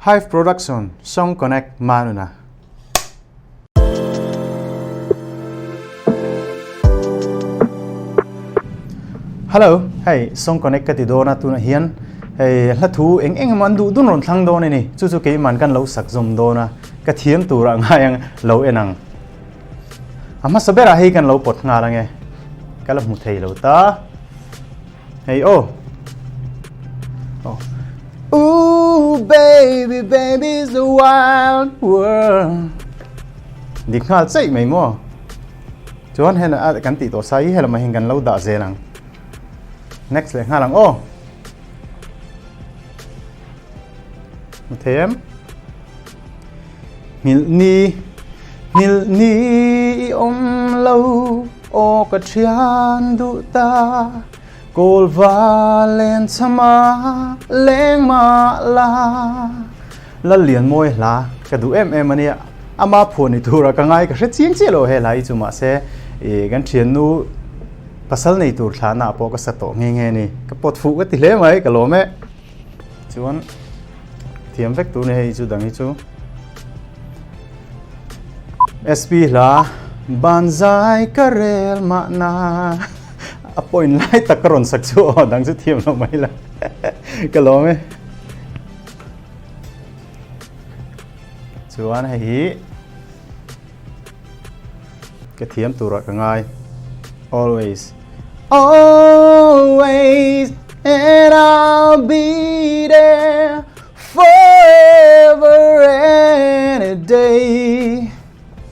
Hive Production Song Connect Manuna. Hello, hei Song Connect ka ti dawn a tunah hian hei hla thu eng eng emaw an duh dun rawn thlang dawn a ni. Chu chu keiman kan lo sak zawm dawn a, ka thiam turah ngai ang lo en ang. A hmasa berah hei kan lo pawt nghal ange, ka la hmu thei lo ta. Hei aw. Oh. Ooh baby baby is the wild world. Dik nghal chaih mai maw. Chuan hen a kan tih tawh sai hi helamah hian kan lo dah zel ang. Next leh nghal ang aw. Hmu thei em? Nghilh ni nghilh ni i awm lo aw ka thian duh ta kawl va len chama leng mah la Lal lian mawi hla ka duh em em ania ama phuah ni tura ka ngai ka hre chiang chiah lo he hla hi chu mahse ih kan thiannu pasal nei tur thla na pawh ka sa tawh nghe nghe ni ka pawt fuh ka ti hle mai ka lawm e. Chuan thiam vek tur ni hei chu dang hi chu SP hla banzai ka rel mahna a point lai tak ka rawn sak chu aw dang chu thiam lo mai la ka lawm e chuan hei hi ka thiam turah ka ngai always always and I'll be there forever and a day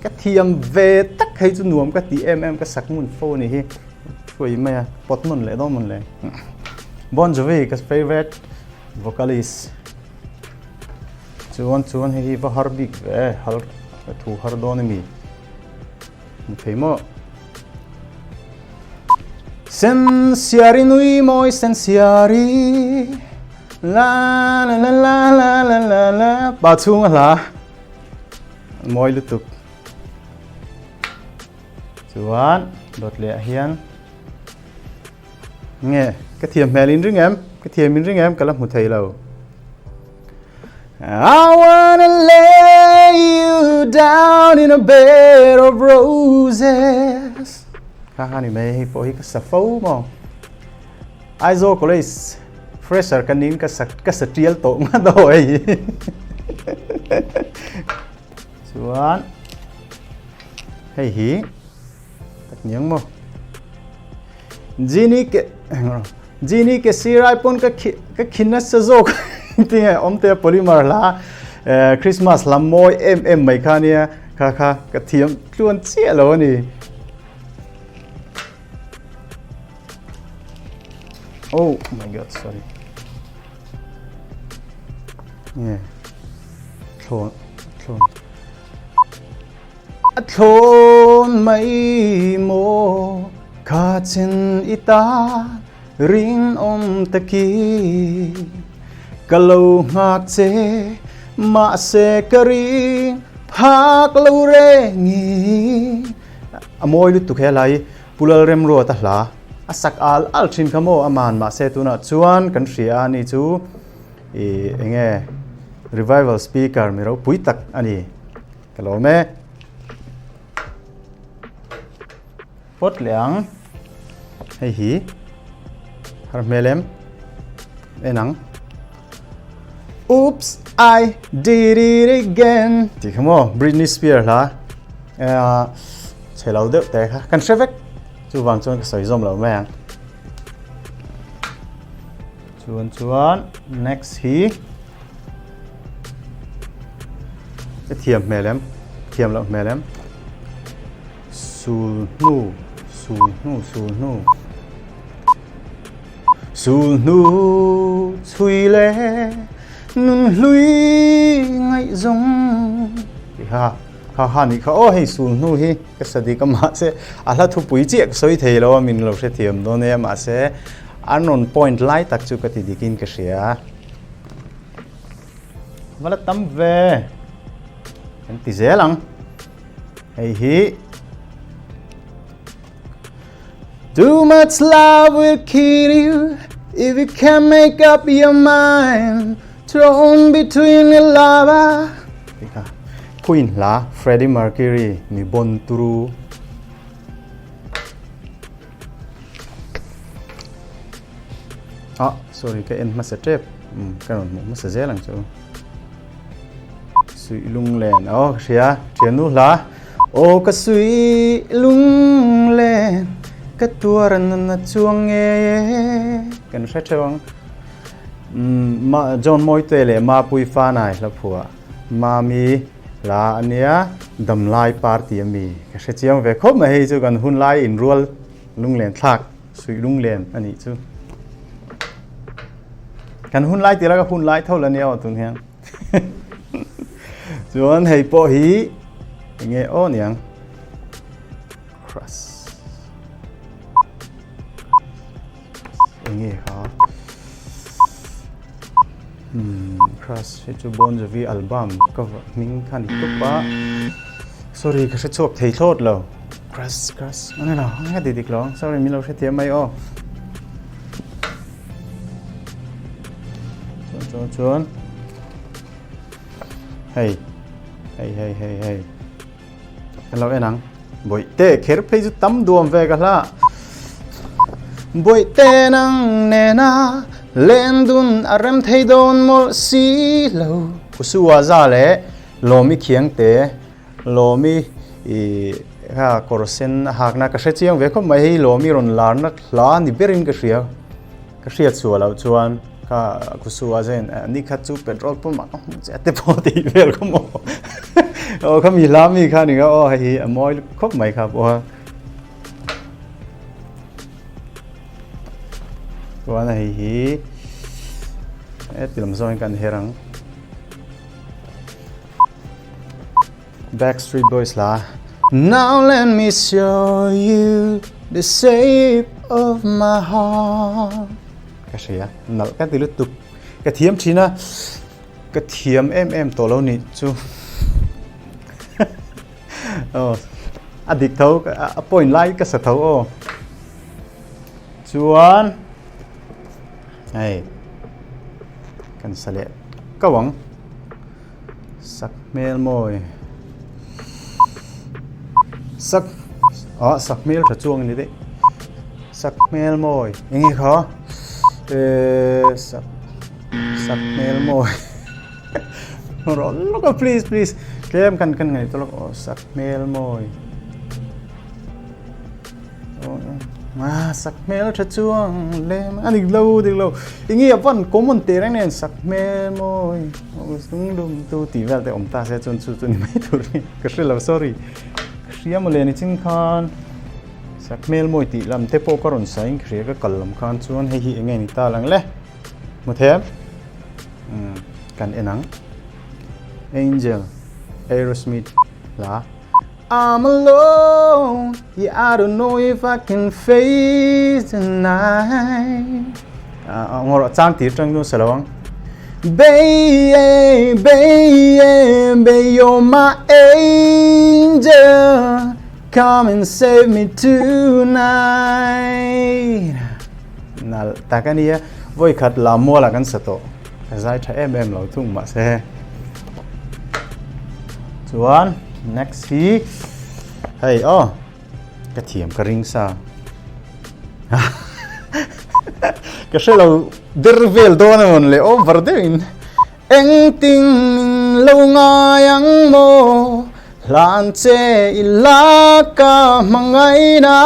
ka thiam ve tak hei chu nuam ka ti em em ka sak ngun fo ni hi thui mai a pot nun leh dawn mun le Bon Jovi ka favorite vocalist Chuan chuan hei hi va har bik ve har ka thu har dawn a mi hmu thei maw Sen siari nui mawi sen siari la la la la la la la la pa chhung a hla mawi lutuk chuan dawt leh ah hian nge ka thiam hmel in ring em ka thiam in ring em ka la hmu thei lo I wanna lay you down in a bed of roses kha kha ni mai hei pawh hi ka sa fo maw Aizawl College fresher ka nin ka sa ka sa tial tawh nga daw hei chuan hei hi Tak niang maw. Jini ke Jini ke sirai pon ka ka khin nasa zawk tinge awmte polymer hla Christmas lam mawi em em mai kha nia kha kha ka thiam tluan chiah lo ani. Oh my god sorry. Yeah. Thlawn thlawn. A thlawn mai maw kha chin i ta rinawm taki ka lo nghak che mahse ka ring phak lo rengi a mawi lutuk he lai Pulal Remruat a hla a sak al al thin kha maw aman mahse tunah chuan kan hria a ni chu i enge revival speaker mi ropui tak a ni. Ka lawm e. Pot leh ang. Hei hi. Har hmel em. En ang. Oops, I did it again. Ti kha maw Britney Spears hla. Chhe lo deuh te kha. Kan hre vek. Chu vang chuan ka sawi zawm lo mai ang. Chuan chuan next hi Ka thiam hmel em? Thiam loh hmel em? Sul hnu, sul hnu, sul hnu. Sul hnu chhui le nun hlui ngaih zawng. Ti kha kha kha nih kha aw hei sul hnu hi ka sa dik a mahse a hla thupui chiah ka sawi thei lo a min lo hrethiam dawn e mahse an rawn point lai tak chu ka ti dikin ka hria. Va la tam ve. Kan ti zel ang. Hei hi. Too much love will kill you if you can't make up your mind. Torn between a lover tih kha Queen hla Freddie Mercury mi bon turu. Ah sorry ka en hmasa tep um ka rawn hmuh hmasa zel ang chu. Suih lunglen aw ka hria thiannu hla aw ka suih lunglen ka tuar nana chuang nge kan hre theuh ang. Ma John Mawite leh Mapui Fanai hla phuah Mami hla a nia Damlai Party a mi ka hre chiang ve khawp mai hei chu kan hun lai inrual lunglen thlak suih lunglen a nih chu kan hun lai tila ka hun lai tho la nia aw tun hian chuan hei pawh hi enge aw niang crush Enge kha umm crush hi chu Bon Jovi album ka hming kha ni tawp a sorry ka hre chhuak thei thlawt lo crush crush a ni lo ka ti dik lo ang sorry min lo hrethiam mai aw chuan chuan chuan hei hei hei hei hei. Ka lo en ang. Bawihte kher phei chu tam duam ve ka hla. Bawihte nang nena lendun a rem thei dawn mawlh si lo. Kusua za leh Lawmi Khiangte, Lawmi i kha kawr sen a hakna ka hre chiang ve khawp mai. Hei Lawmi rawn larna hla ni berin ka hria. Ka hriat chhuah loh chuan kha khusu a zen ni khat chu petrol pump ah ka hmuh che a te pawh tih vel kha maw aw kha mi hla mi kha ni kha aw hei hi a mawi khawp mai kha pawh a chuan hei hi heti lam zawngin kan her ang. Backstreet Boys hla Now let me show you the shape of my heart Ka hria, nalh ka ti lutuk. Ka thiam thin a, ka thiam em em tawh lo nih chu. Aw, a dik tho, a point lai ka sa tho aw. Chuan, hei, kan sa leh kau ang. Sak hmel mawi sak ah sak hmel tha chuang ani daih sak hmel mawi eng nge kha ehh sak sak hmel mawi rawh lawk a please please tlem khan kan ngaihtuah lawk aw sak hmel mawi. Ah, sak hmel tha chuang lem a dik lo dik lo enge a van common teh reng nen sak hmel mawi lung lum tu tih vel te awm ta se chuan chu chu ni mai tur ni ka hre lo sorry ka hria mawle ni chin khan sak hmel mawi tih lam te pawh ka rawn sawi in ka hria ka kal lam khan chuan hei hi enge ni ta lang le hmu them umm kan en ang angel aerosmith hla. I'm alone, yeah I don't know if I can face the night Ah, ngor chang tir tang nu salo ang Baby, baby, you're my angel Come and save me tonight Nal tak ania voi khat la muala kan sa tawh Ka zai tha em em lo thung mahse Chuan next hi hei aw ka thiam ka ring sa ka hre lo der vel dawn a mawn le over deuhin engtin min lo ngai ang maw hlan che i la ka hmangaihna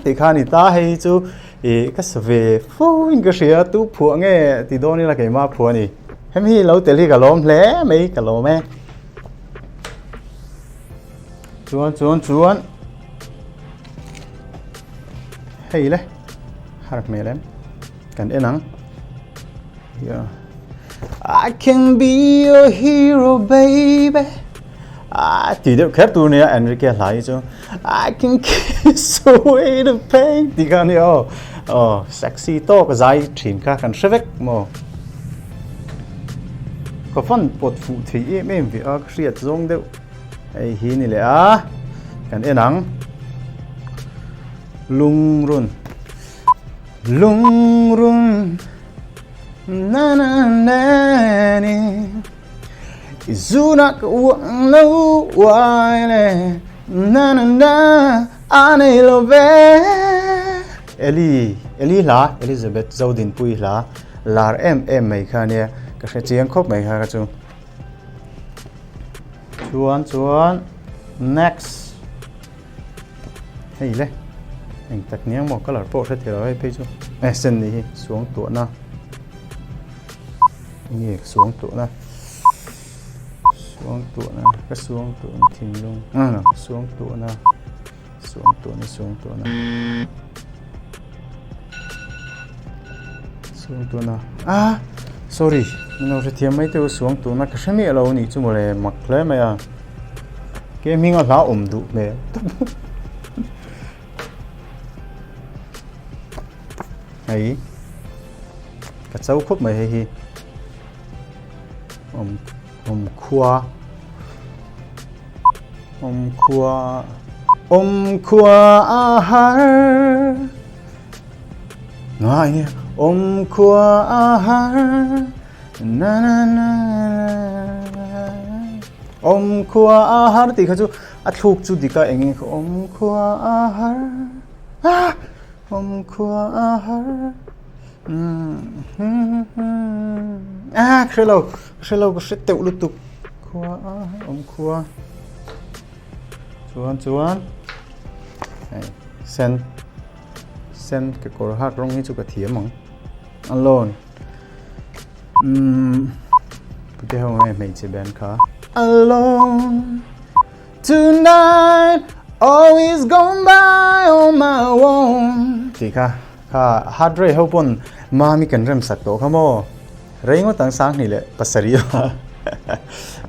tih kha a ni ta hei chu Ih ka sa ve fo in ka hria tu phuah nge ti dawn ila keimah phuah a ni. Hemi hi lo tel hi ka lawm hle mai ka lawm e. Chuan chuan chuan hei le har hmel em kan en ang. Yeah. I can be your hero baby Ah ti deuh kher tur nia Enrique hla hi chu I can kiss away the pain ti kha nia aw aw sexy tawk zai thin kha kan hre vek maw ka fan pawt fuh thei em em ve a ka hriat zawng deuh hei hi ni leh a kan en ang lungrun lungrun. Na na na ni I zuna ka uang lo uai le Na na na a nei lo ve Eli Eli hla Elizabeth Zodinpuii hla lar em em mai kha ania ka hre chiang khawp mai kha ka chu. Chuan chuan next hei le eng tak niang maw colour pawh hre thei lo hei phei chu eh sen ni hi suang tuahna enge suang tuahna suang tuahna ka suang tuahna thinlung ah suang tuahna suang tuahna suang tuahna suang tuahna ah sorry min lo hrethiam mai teh u suang tuahna ka hre miah lo a nih chu mawle mak hle mai a ke hming a hla awm duh hmel hei ka cho khawp mai hei hi awm awm khua Awm khua awm khua a har Ngai nge awm khua a har na na na Awm khua a har tih kha chu a thluk chu dik a eng nge kha awm khua a har ah awm khua a har Ah ka hre lo ka hre lo ka hre teuh lutuk khua a awm khua chuan chuan hei sen sen kekawr hak rawng hi chu ka thiam ang alone umm pute ho nge hmeichhe band kha alone Tonight always gone by on my own tih kha kha heart rate ho pawn mami kan rem sak tawh kha maw rei ngawt ang 2007 a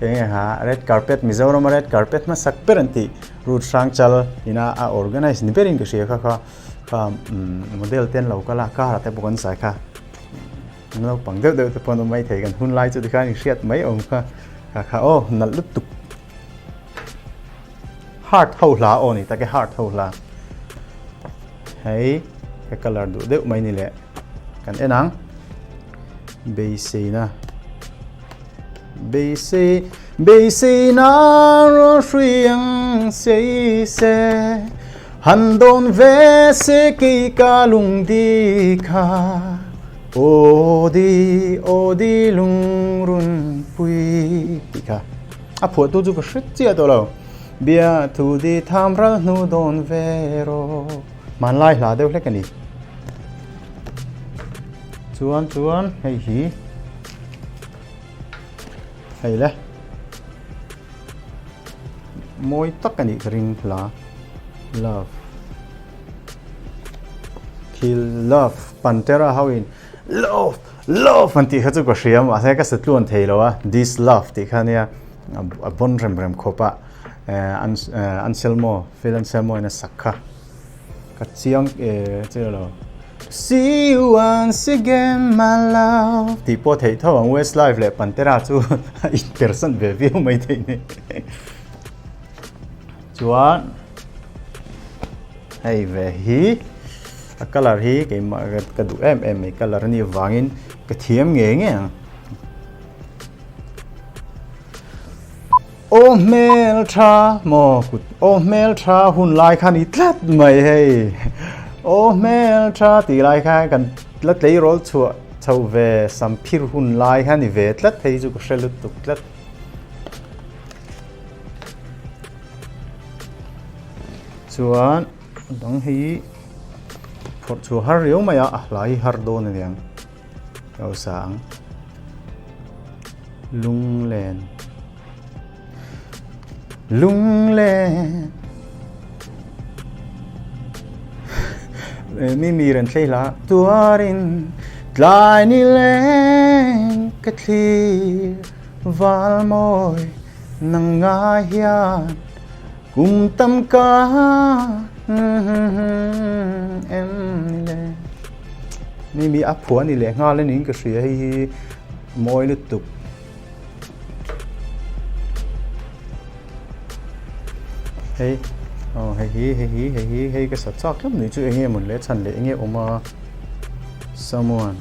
eng nge ha red carpet Mizoram a red carpet hmasak ber an tih route hrang chal ina a organize ni berin ka hria kha kha kha model te an lo kal a car ah te pawh kan zai kha naupang deuh deuh te pawh an awm mai thei kan hun lai chu tikhan inhriat mai awm kha kha kha aw nalh lutuk. Heart ho hla aw ni tak e heart ho hla hei ka colour duh deuh mai ni leh kan en ang beiseina beisei beiseina rawn hrui ang sei se han dawn ve se kei ka lung di kha aw di aw di lungrun pui tih kha. A phuahtu chu ka hre chiah tawh lo. Bia thu di tham ral hnu dawn ve rawh. Hmanlai hla deuh hlek a ni. Chuan chuan hei hi hei le mawi tak a nih ka ring hla love thil love Pantera ho in Love! Love! an tih kha chu ka hria mahse ka satluan thei lo a, this love tih kha nia a bawn rem rem khawp a, Anselmo, Phil Anselmo in a sak kha ka chiang e chiang lo. See you once again my love tih pawh theih tho ang Westlife leh Pantera chu a inpersan ve viau mai thei ni. Chuan hei ve hi a colour hi keimah ka duh em em mai colour a nih avangin ka thiam ngei ngei ang. Aw hmel tha maw kut aw hmel tha hun lai kha ni tlat mai hei aw hmel tha tih lai kha kan la tleirawl chhuah chho ve sam phir hun lai kha ni ve tlat hei chu ka hre lutuk tlat. Chuan dang hi phawrh chhuah har riau mai a, a hla hi har dawn a niang lo sa ang. Lunglen Lunglen Mi mi ren thlei hla tuarin tlai ni leng ka thlir Val mawi nang ngai hian kum tam ka em ni le. Mi mi a phua ni leh nghal anin ka hria hei hi mawi lutuk. Hei oh hei hi hei hi hei hi hei ka sa chak tlat mai chu enge mawn le chhan leh enge awm a someone.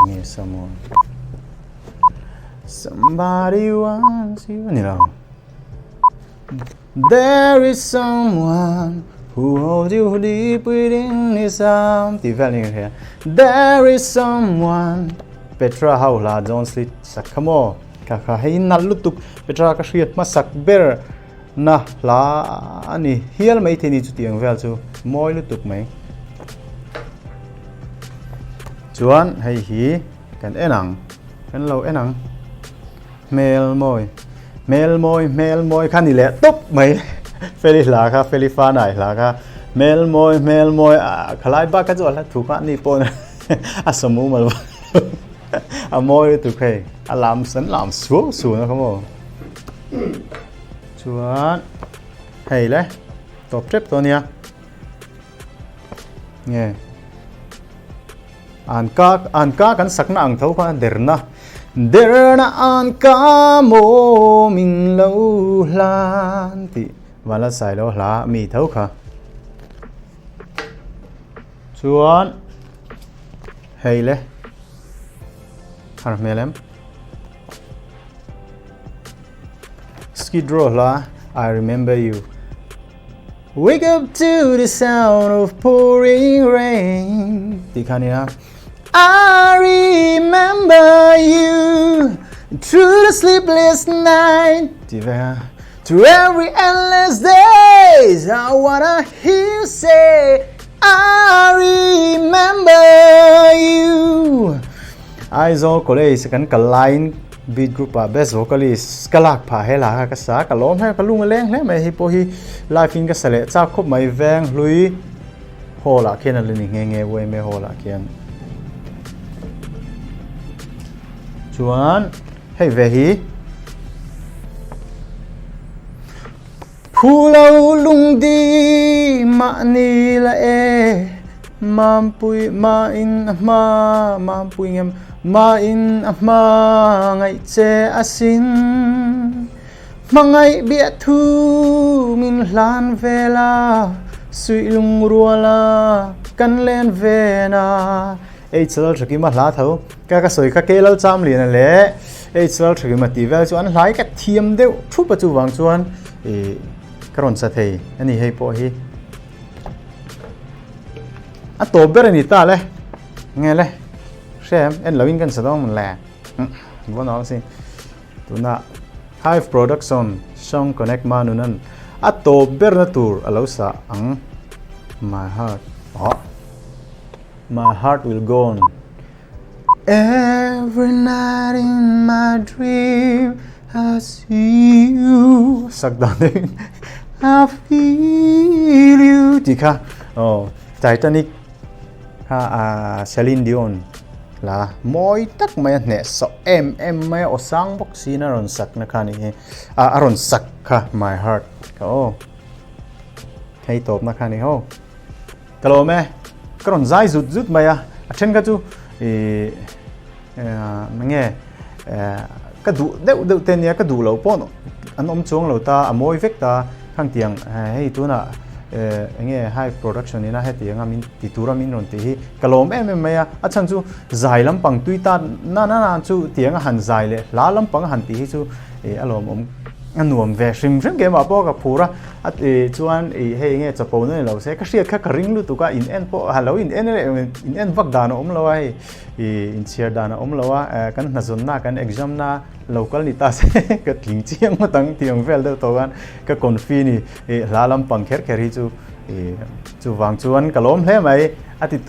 Nge someone Somebody wants you a ni lo. There is someone who holds you deep within his arms tih vel ni ka hria. There is someone Petra ho hla John Slit sak kha maw? Kha kha hei nalh lutuk Petra ka hriat hmasak ber na hla a ni hial mai thei ni chutiang vel chu mawi lutuk mai. Chuan hei hi kan en ang kan lo en ang. Hmel mawi hmel mawi hmel mawi kha ni leh tawp mai Feli hla kha Feli Fanai hla kha hmel mawi hmel mawi ah khalai bak kha chu a hla thu kha ani pawh a samu mal a mawi lutuk hei a lam an lam suau suau na kha maw chuan hei le tawp tep tawh ania. Nge an ka an ka kan sakna ang tho kha derna derna an ka maw min lo hlan tih vala sai lo hla mi tho kha chuan hei le har hmel em Skid Row hla I remember you Wake up to the sound of pouring rain tih kha nia. I remember you through the sleepless night tih ve a. Through every endless days I wanna hear you say I remember you. Aizawl College kan kal laiin Beat group ah best vocalist ka lak phah he lah kha ka sa ka lawm hle ka lung a leng hle mai hei pawh hi live in ka sa leh chak khawp mai veng hlui hall ah khian a la ni nghe nghe YMA hall ah khian chuan hei ve hi Phulo lungdi mahni la e Mampui mahin a hma Mampui ngem mahin a hma ngaih che asin Hmangaih biah thu min hlan vel a Suih lungrual a kan len ven a H Lalthakima hla tho ka ka sawi kha K Lalchamliana leh H Lalthakima tih vel chu an hlai ka thiam deuh thup a chuvang chuan ih ka rawn sa thei a ni hei pawh hi a tawp ber a ni ta le nge le hre em en lo in kan sa dawn le vawn awm si tuna Hive Production Song Connect Manunan a tawp ber na tur a lo sa ang my heart oh My heart will go on Every night in my dream I see you sak dan deuhin I feel you tih kha aw Titanic kha ah Celine Dion hla mawi tak mai a hneh sawh em em mai a aw sang bawk siin a rawn sak na kha a nih hi ah a rawn sak kha my heart kha aw hei tawpna kha a ni ho. Ka lawm e, ka rawn zai zut zut mai a, a then kha chu ih nge ka duh deuh deuh te ania ka duh loh pawh an awm chuang lo ta, a mawi vek ta khang tiang hei tunah enge Hive production ina hetianga min ti tura min rawn tih hi ka lawm em em mai a, a chhan chu zai lampang tui ta na na na chu tianga han zai leh hla lampang han tih hi chu a lawmawm a nuam ve hrim hrim keimah pawh ka phur a. A ti chuan i hei nge chapo na ni lo se ka hriat kha ka ring lutuk a in en pawh a lo in en in en vak dan a awm lo a hei i inchhiar dan a awm lo a kan hnazawn na kan exam na lo kal ni ta se ka tling chiang ngawt ang tih ang vel deuh tawh khan ka confi ni i hla lampang kher kher hi chu i chuvang chuan ka lawm hle mai a ti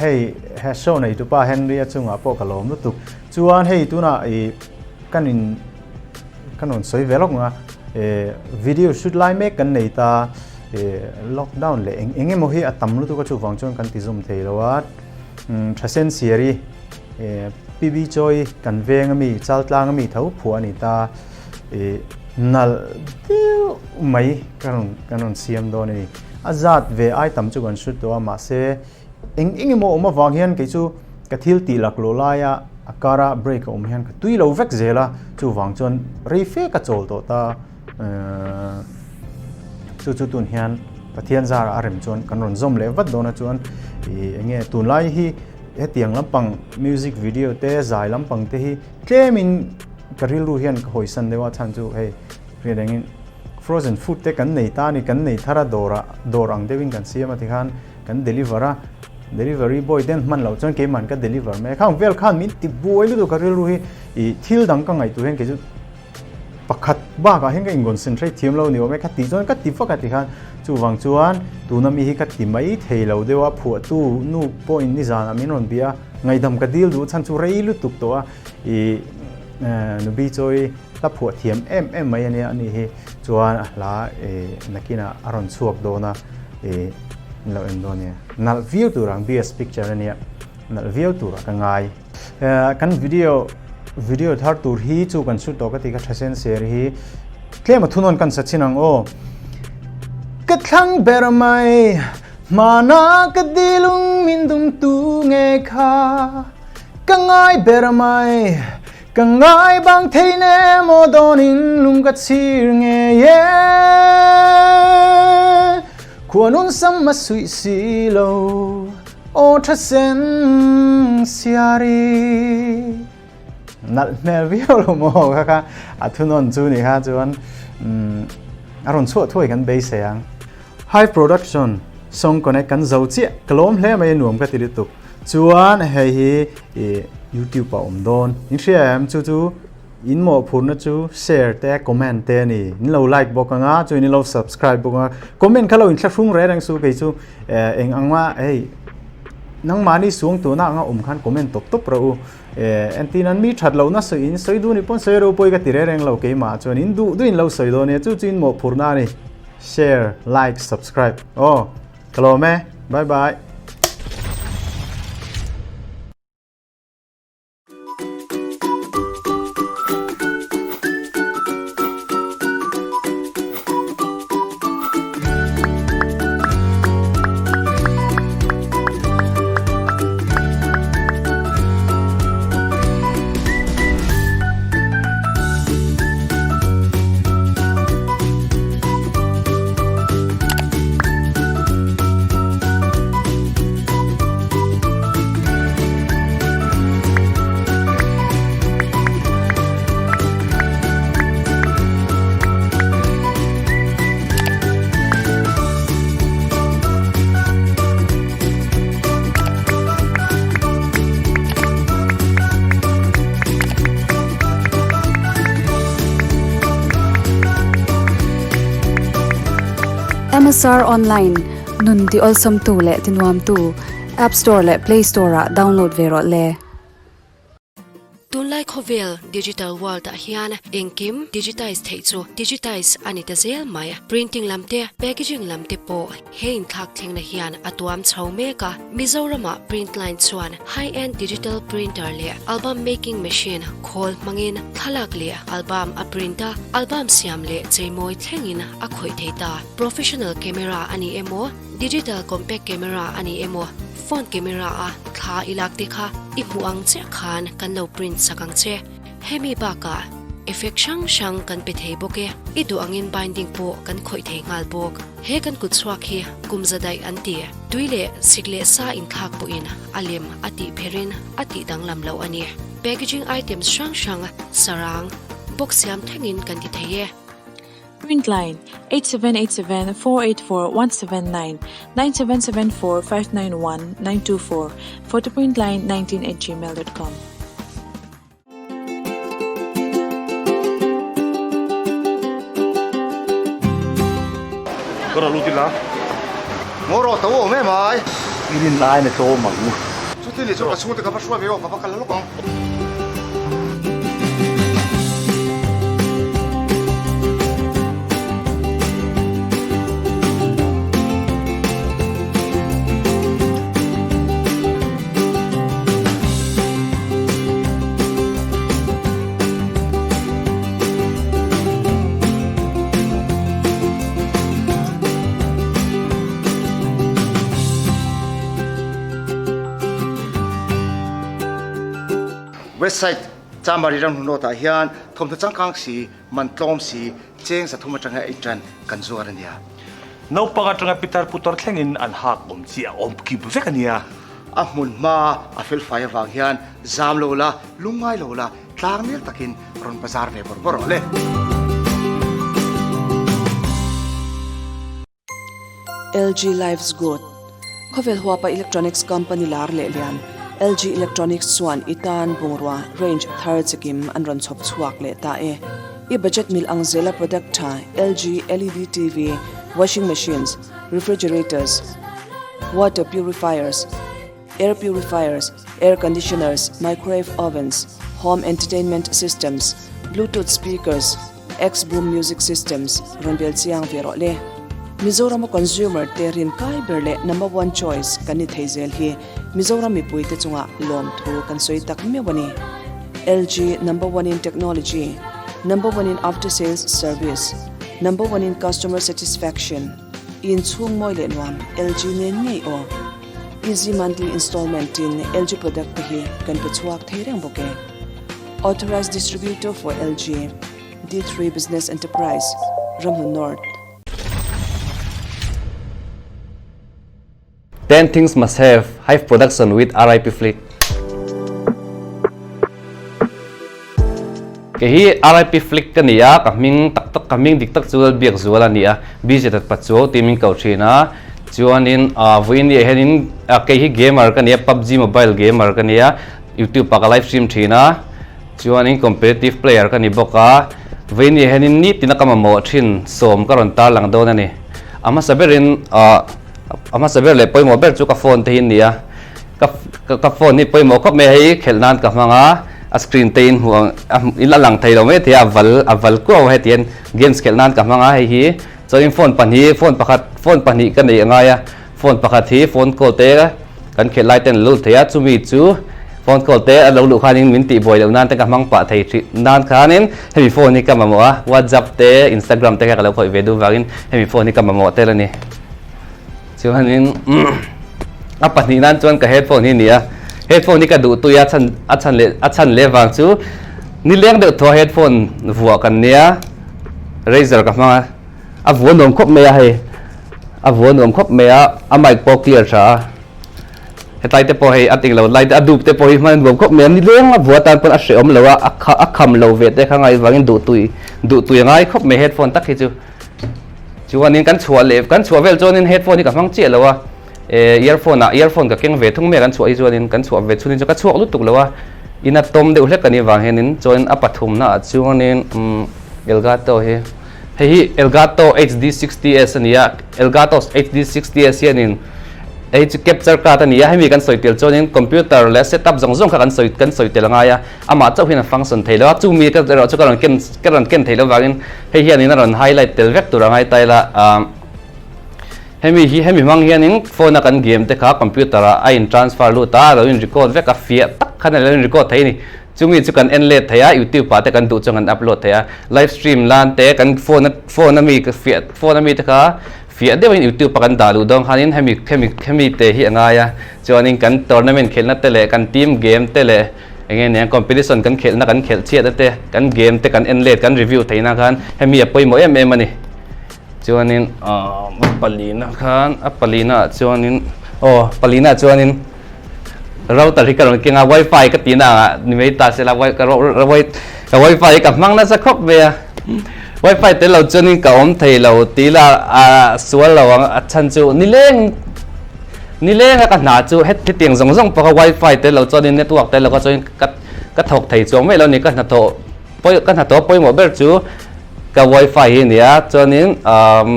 hei he show nei tupa Henry a chungah pawh ka lawm lutuk chuan hei tunah i kan in Kan rawn sawi ve lawk ang a, video shoot lai mek kan nei ta, lockdown leh eng eng emaw hi a tam lutuk a chuvang chuan kan ti zawm thei lo a, Thasen Siari PB Chawi kan veng ami Chaltlang ami tho phuah a ni ta, nalh deuh mai kan rawn kan rawn siam dawn a ni. A zat ve ai tam chu kan shoot tawh a mahse Eng eng emaw awm avang hian kei chu ka thil tih laklawh laia a kara break a awm hian ka tui lo vek zel a, chuvang chuan rei fe ka chawl tawh ta chu chu tun hian Pathian zara a rem chuan kan rawn zawm leh vat dawn a chuan ih eng nge tunlai hi. hetiang lampang music video te zai lampang te hi tlemin ka rilru hian ka hawisan deuh a chhan chu hei riat engin frozen food te kan nei ta a ni kan nei thar a dawrah dawr ang deuhin kan siam a tikhan kan deliver a delivery boy ten hman loh chuan keiman ka deliver mai a khang vel khan min ti buai lutuk ka rilru hi ih thil dang ka ngaihtuah hian kei chu Pakhat bakah hian ka inconcentrate thiam lo ni awm e, ka tih chuan ka ti vak a ti khan chuvang chuan tuna mi hi ka ti mai thei lo deuh a, phuahtu nu pawhin nizanah min rawn bia a, ngaihdam ka dil duh chhan chu rei lutuk tawh a, ih Nubi chawi hla phuah thiam em em mai ania anih hi chuan a hla ih nakinah a rawn chhuak dawn a, ih in lo en dawn nia nalh viau tur ang BS picture ania nalh viau turah ka ngai. Kan video video thar tur hi chu kan shoot tawh ka ti kha tha sen ser hi tlem a thunawn kan sa chin ang aw. Ka thlang ber mai hmana ka dilung min dum tu nge kha ka ngai ber mai ka ngai bang thei ne maw dawnin lung ka chhir ngei e khuanun sam a suih si lo. Aw tha sen siari nalh hmel viau lo maw kha kha a thunawn chu ni kha chuan a rawn chhuah thuai kan beisei ang. Hive Production Song Connect kan zo chiah ka lawm hle mai a nuam ka ti lutuk chuan hei hi YouTube ah awm dawn in hria em chu chu in mawhphurna chu share te comment te a ni in lo like bawk anga chuan in lo subscribe bawk anga comment kha lo in thlahrung reng reng su kei chu eng ang a hei nangmahni suang tuna anga awm khan comment tawp tawp rawh u entin an mi that lohna sawi in sawi duh ni pawn sawi ropui ka ti reng reng lo keimah chuan in duh duh in lo sawi dawn nia chu chu in mawhphurna a ni share like subscribe aw ka lawm e bye bye. MSR Online nun ti awlsawmtu leh ti nuamtu App Store leh Play Store ah download ve rawh le. Tunlai khawvel digital world ah hian engkim digitize theih chu digitize a ni ta zel mai. Printing lam te, packaging lam te pawh he inthlak thlengna hian a tuam chho mek a. Mizoram ah print line chuan high end digital printer leh album making machine khawl hmangin thlalak leh album a print a, album siam leh cheimawi thlengin a khawih thei ta. Professional camera a ni emaw, Digital compact camera a ni emaw, phone camera a thla i lak te kha i hmuh ang chiah khan kan lo print sak ang che. Hemi bakah effect hrang hrang kan pe thei bawk e. I duh angin binding pawh kan khawih thei nghal bawk. He kan kut chhuak hi kum za daih an ti. Tui leh sik leh sa inthlak pawhin a lem a tih pherin a tih danglam loh a ni. Packaging items hrang hrang sarang, box siam thlengin kan ti thei e. Printline, 8787 484 179 9774 591 924 photoprintline 19 at gmail dot com. Ka rawh lut ila. Ngaw rawh to awm em ai. I rin lai na tlawm ang u. Chuti leh chuan ka chhungte ka va hruai ve aw ka va kal lawk ang. Westside Chamari ram hnu nawtah hian thawmhnaw changkang si, man tlawm si, cheng 300 atanga ei tan kan zuar a nia. Naupang atanga pitar putar thlengin an hak awm chi a awm kip vek a nia. A hmun hma a felfai avang hian zam lo la, lungngai lo la, tlangnel takin rawn bazar ve bawrh bawrh rawh le. LG Life's Good, Khawvel huapa electronics company lar leh lian LG Electronics chuan i tan bungrua range thar chikim an rawn chhawp chhuak leh ta e. I budget mil ang zela product tha LG LED TV, washing machines, refrigerators, water purifiers, air purifiers, air conditioners, microwave ovens, home entertainment systems, bluetooth speakers, X-Boom Music Systems rawn bel chiang ve rawh le. Mizorama consumer te rin kai ber leh number one choice kan ni thei zel hi Mizoram mipui te chungah lawmthu kan sawi tak meuh a ni. LG number one in technology, number one in after sales service, number one in customer satisfaction, inchhung mawi leh nuam LG nen ngei aw. Easy monthly installment in LG product te hi kan pe chhuak thei reng bawk e. Authorized Distributor for LG, D3 Business Enterprise, Ramhlun North. 10 things must have Hive production with RIP Flick. Kei hi RIP Flick ka ni a, ka hming tak tak ka hming dik tak chu Lalbiak Zual a ni a, BJ Tatpachuau tih min ko thin a, chuanin vawiin ni ah hianin kei hi gamer ka ni a, PUBG mobile gamer ka ni a, Youtube ah ka live stream thin a, chuanin competitive player ka ni bawk a, vawiin ah hianin nitin a ka mamawh thin sawm ka rawn tarlang dawn a ni. A hmasa berin ah a hmasa ber leh pawimawh ber chu ka phone te hi a ni a, ka ka phone hi pawimawh khawp mai a hei khelh nan ka hmang a, a screen te in hmuh ang a in a lang thei lo mai thei a, a val a val kuau a heti hian games khelh nan ka hmang a hei hi, chuanin phone pahnih phone pakhat phone pahnih ka neih a ngai a. Phone pakhat hi phone call te kan khelh lai ten a lo lut thei a, chumi chu phone call te a lo luh khanin min tih buai loh nan te ka hmang pah thei thin nan khanin hemi phone hi ka mamawh a, WhatsApp te Instagram te kha ka lo khawih ve duh vangin hemi phone hi ka mamawh tel a ni. Chuanin a pahnih nan chuan ka headphone hi a ni a, headphone hi ka duh tui a chhan a chhan leh a chhan leh vang chu nileng deuh thaw headphone vuah kan nia Razer ka hmang a. A vua nuam khawp mai a hei, a vua nuam khawp mai a, a mic pawh clear tha a, hetlai te pawh hei a ting lo lai te a dup te pawh hi hman a nuam khawp mai a, nileng a vua tan pawn a hrehawm lo a, a kha a kham lo ve te kha ngai vangin duhtui duhtui a ngai khawp mai headphone tak hi chu, chuanin kan chhuah leh kan chhuah vel chuanin headphone hi ka hmang chiah lo a. Earphone ah earphone ka keng ve thung mai a kan chhuah hi chuanin kan chhuah ve chhunin chu ka chhuak lutuk lo a, in a tawm deuh hlek a nih vang hianin chuanin a pathumna ah chuanin umm Elgato hi hei hi Elgato HD 60S a ni a, Elgato HD 60S hianin hei chu capture card a ni a, hemi kan sawi tel chuanin computer leh setup zawng zawng kha kan sawi kan sawi tel a ngai a, amah chauh hian a function thei lo a, chumi ka erawh chu ka rawn ken ka rawn ken thei lo vangin hei hianin a rawn highlight tel vek tur a ngai ta ila ahm. Hemi hi hemi hmang hianin phone a kan game te kha computer ah a in transfer lut a, a lo in record vek a, fiah tak khan a lo in record thei a ni. Chumi chu kan en let thei a, youtube ah te kan duh chuan kan upload thei a, live stream lan te kan phone a phone a mi fiah phone a mi te kha fiah deuhin youtube a kan dah luh dawn khanin hemi hemi hemi te hi a ngai a, chuanin kan tournament khelhna te leh kan team game te leh eng nge nia competition kan khelhna kan khelh chhiatna te kan game te kan en let kan review theihna khan hemi a pawimawh em em a ni. Chuanin a palina khan a palina ah chuanin aw palina ah chuanin router hi ka rawn keng a wifi ka tihna ang ah ni mai ta se la ka ka wifi hi ka hmang nasa khawp mai a wifi tel lo chuanin ka awm thei lo tih la a sual lo ang a chhan chu nileng nileng a ka hna chu hetiang zawng zawng pawh kha wifi tel lo chuanin network tel lo kha chuanin ka ka thawk thei chuang mai lo a ni ka hnathawh pawi ka hnathawh pawimawh ber chu Ka wifi hi nia chuanin umm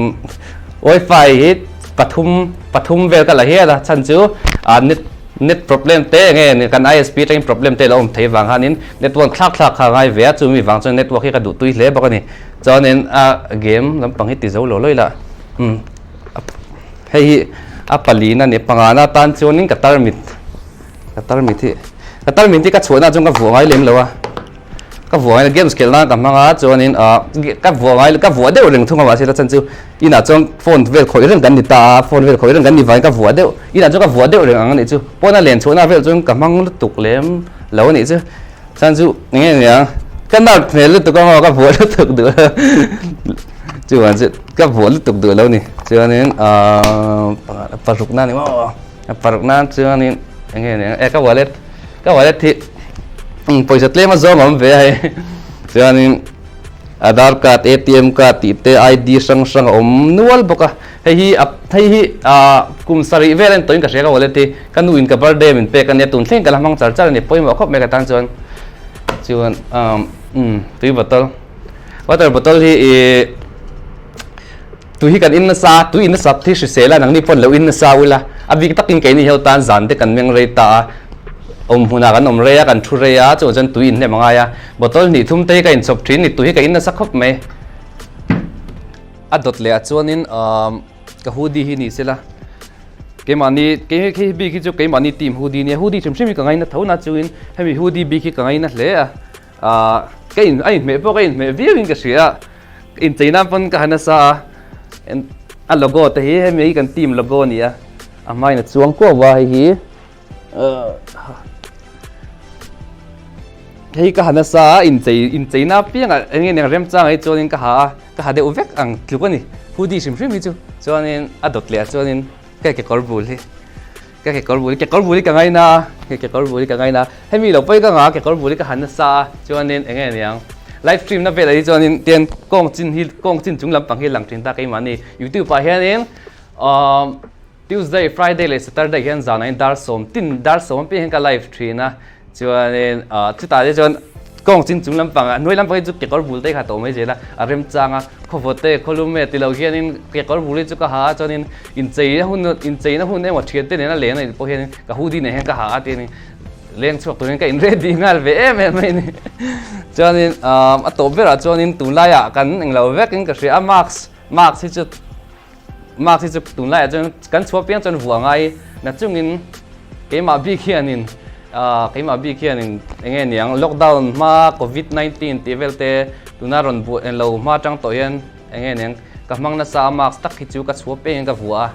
wifi hi pathum pathum vel ka la hial a chhan chu ah net net problem te enge ni kan ISP atangin problem te a lo awm thei vang khanin network thlak thlak kha a ngai ve a chumi vang chuan network hi ka duh tui hle bawk a ni chuanin a game lampang hi ti zo lo lawih lah umm hei hi a palina ni pangana tan chuanin ka tarmit ka tarmit hi ka tarmit hi ka chhuahna chuan ka vuah ngai lem lo a. Ka vuah ngai games khelh nan ka hmang a chuanin ah ka vuah ngai ka vuah deuh reng thung a mahse la chan chu inah chuan phone vel khawih reng kan ni ta a phone vel khawih reng kan ni vangin ka vuah deuh inah chuan ka vuah deuh reng ang a nih chu pawn a len chhuahna vel chuan ka hmang lutuk lem lo a nih chu chan chu eng nge nia ka nart hmel lutuk a maw ka vuah lutuk duh lo chuan chu ka vuah lutuk duh lo a ni chuanin ah paruk na ni maw paruk nan chuanin. Enge nia e ka wallet ka wallet hi pawisa tlem a zawng a awm ve a hei chuanin Aadhaar card ATM card tih te ID hrang hrang a awm nual bawk a hei hi a hei hi ah kum sarih vel a ni tawhin ka hria ka wallet hi ka nu in ka birthday min pek a nia tun thleng ka la hmang char char a ni pawimawh khawp mai ka tan chuan chuan umm tui bottle water bottle hi ih Tui hi kan in nasa, tui in nasat hi hrisel a, nangni pawn lo in nasa ula, a bik takin keini ho tan zan te kan meng rei ta a, awm hmunah kan awm rei a, kan thu rei a, chuvang chuan tui in hnem a ngai a, bottle hnih thum te hi ka inchawp thin ni, tui hi ka in nasa khawp mai. A dawt leh ah chuanin ka hoodie hi ni sela, keimahni kei hi bik hi chu keimahni team hoodie nia, hoodie hrim hrim hi ka ngaina tho na chungin hemi hoodie bik hi ka ngaina hle a, ka in a inhmeh pawh ka inhmeh viau in ka hria a. Inchei nan pawn ka han nasa a, a logo te hi hemi hi kan team logo a ni a, a hmain a chuang kuau a hei hi hei ka han nasa a inchei inchei na piangah eng nge niang remchang ah hi chuanin ka ha a, ka ha deuh vek ang tluk a ni hoodie hrim hrim hi chu chuanin a dawt leh ah chuanin ka kekawr bul hi. Ka kekawr bul, kekawr bul hi ka ngaina a, he kekawr bul hi ka ngaina a, hemi lo pawhin ka ngah a, kekawr bul hi ka han nasa a, chuanin eng nge niang live stream na velah hi chuanin tian kawng chin hi kawng chin chung lampang hi a lang thin ta keimahni youtube ah hianin umm Tuesday, Friday leh Saturday hian zanah hian dar sawm tin dar sawm apiang hian ka live thin a, chuanin ah chutah te chuan kawng chin chung lampang ah hnuai lampang hi chu kekawr bul te kha tawh mai zel a, a remchang a, khawvawt te khawlum e tilo hianin kekawr bul hi chu ka ha a chuanin Incheina hun incheina hun emaw thiante nena leng a nih pawh hianin ka hoodie nen hian ka ha a tiin leng chhuak turin ka in ready nghal ve em em mai a ni. Chuanin umm a tawp berah chuanin tunlaiah kan englo vekin ka hria a mask mask hi chu mask hi chu tunlaiah chuan kan chhuah piang chuan vuah ngai na chungin keimah bik hianin ah keimah bik hianin eng nge niang lockdown hma covid 19 tih vel te tuna rawn buai englo hma atang tawh hian Eng nge niang ka hmang nasa a mask tak hi chu ka chhuah peng in ka vuah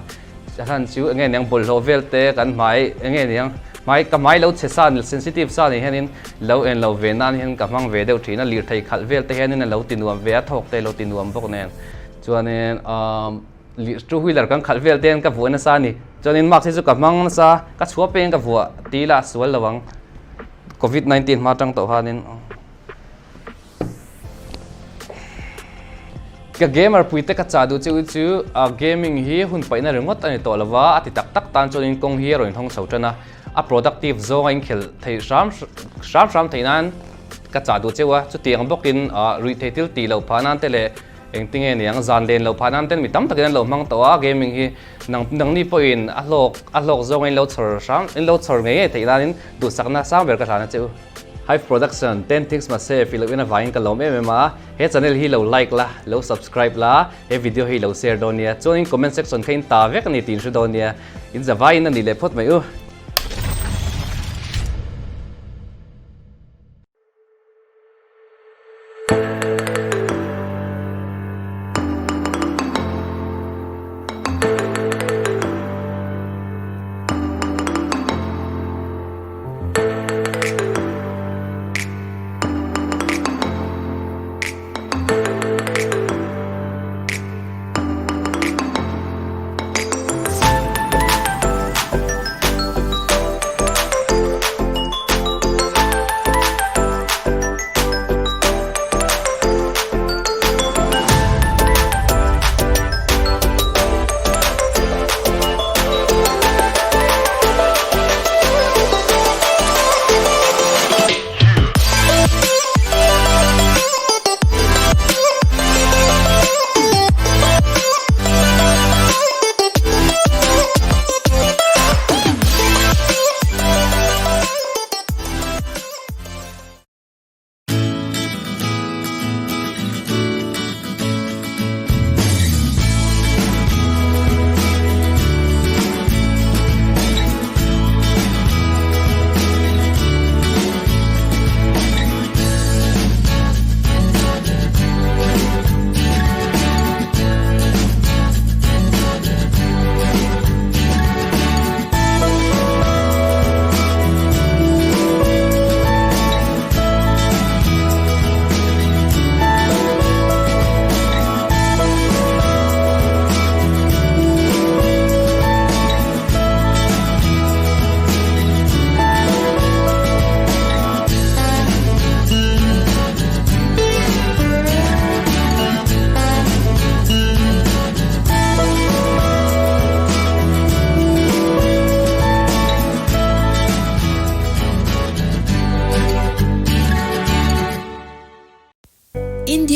a chhan chu eng nge niang bawlhhlawh vel te kan hmai eng nge niang hmai ka hmai lo chhe sa sensitive sa ni hianin lo en lo ve nan hian ka hmang ve deuh thin a lirthei khalh vel te hianin a lo ti nuam ve a thawk te a lo ti nuam bawk nen chuanin umm two wheeler kan khalh vel te hian ka vuah nasa a ni chuanin mask hi chu ka hmang nasa ka chhuah peng in ka vuah ti ila a sual lo ang covid 19 hma atang tawh khanin. Ka gamer puite ka chah duh cheu chu gaming hi hun paihna ringawt a ni tawh lova, a ti tak tak tan chuanin kawng hi a rawn inhawng chho tan a, a productive zawnga inkhel thei hram hram hram theih nan ka chah duh cheu a, chutiang bawkin ruihtheih thil tih loh phah nan te leh engtinge niang zan len loh phah nan ten mi tam takin an lo hmang tawh a, gaming hi nang nangni pawhin a hlawk a hlawk zawnga in lo chhawr hram in lo chhawr ngei ngei theih nanin duhsakna sang ber ka hlan a cheu. Hive Production, Ten Things Mahse fih loh in avangin ka lawm em em a, he channel hi lo like la, lo subscribe la, he video hi lo share dawn nia, chuanin comment section kha in ta vek a ni tih in hre dawn nia, in zavaiin a nih leh phawt mai u.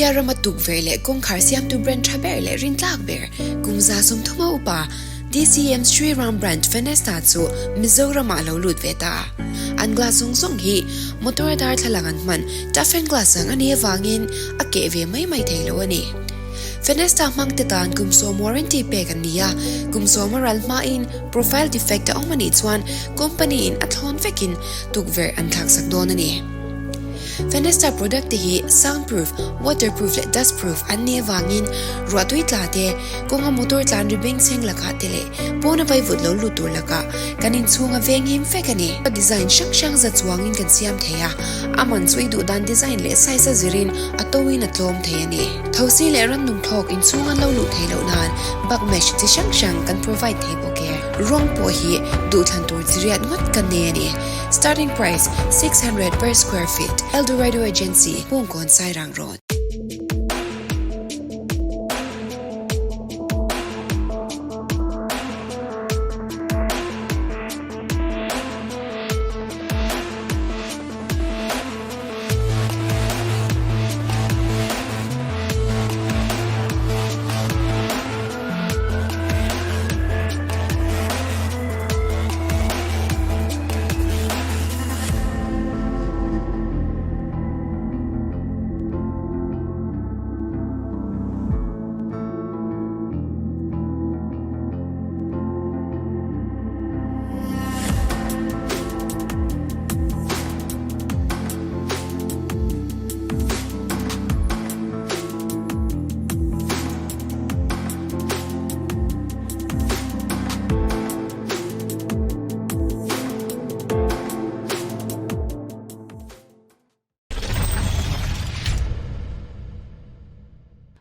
India rama tukverh leh kawngkhar siamtu brand tha ber leh rintlak ber kum 30 a upa DCM Sri Ram brand Fenesta chu Mizoramah a lo lut ve ta. An glass zawng zawng hi motor a darthlalang an hman toughen glass ang a nih avangin a keh ve mai mai thei lo a ni. Fenesta hmangte tan kum sawm warranty pek an ni a, kum sawm a ral hmain profile defect a awm a nih chuan company in a thlawn vekin tukverh an thlaksak dawn a ni. Fenesta product te hi sound proof, water proof leh dust proof an nih avangin ruahtui tla te, kawnga motor tlan ri bengchheng lakah te leh pawna vaivut lo lut tur lakah kan inchhung a venghim vek a ni. Design hrang hrang za chuangin kan siam thei a, a man chu i duh dan design leh size a zirin a toin a tlawm thei a ni. Thosi leh rannung thlawk inchhung an lo luh theih loh nan bug mesh chi hrang hrang kan provide thei bawk e. Rawng pawh hi duhthlan tur chi riat ngawt kan nei a ni. Starting price, 600 per square feet, Eldorado Agency, Bawngkawn Sairang Road.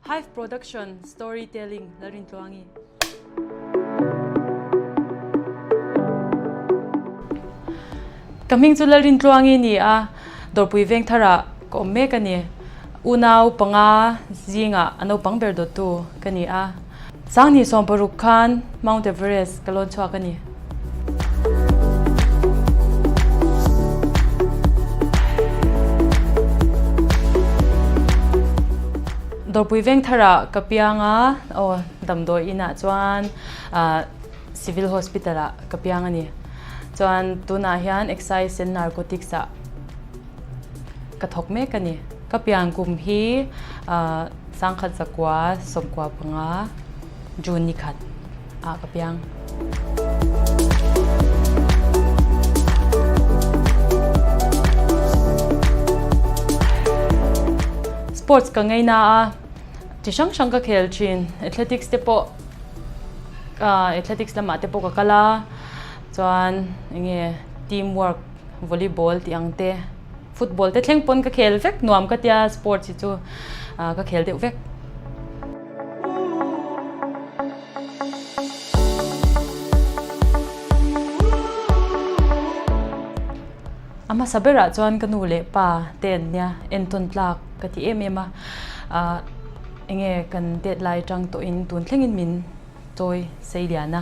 Hive Production Storytelling Lalrintluangi. Ka hming chu Lalrintluangi ni a, Dawrpui Vengthara ka awm mek a ni. Unau panga zingah a naupang ber dawttu ka ni a. Sanghnih 60 khan Mount Everest ka lawn chhuak a ni. Dawrpui Vengtharah ka piang a, aw damdawi inah chuan Civil Hospital ah ka piang a ni. Chuan tunah hian Excise and Narcotics ah ka thawk mek a ni. Ka pian kum hi 1995 June ni khat ah ka piang. Sports ka ngei na a, chi hrang hrang ka khel thin. Athletics te pawh athletics lamah te pawh ka kal a, chuan enge team work volleyball tih ang te. Football te thleng pawn ka khel vek nuam ka tia sports hi chu ka khel deuh vek. A hmasa berah chuan ka nu leh pa te an nia entawn tlak ka ti em em a, enge kan tet lai atang tawhin tun thlengin min chawi sei lian a.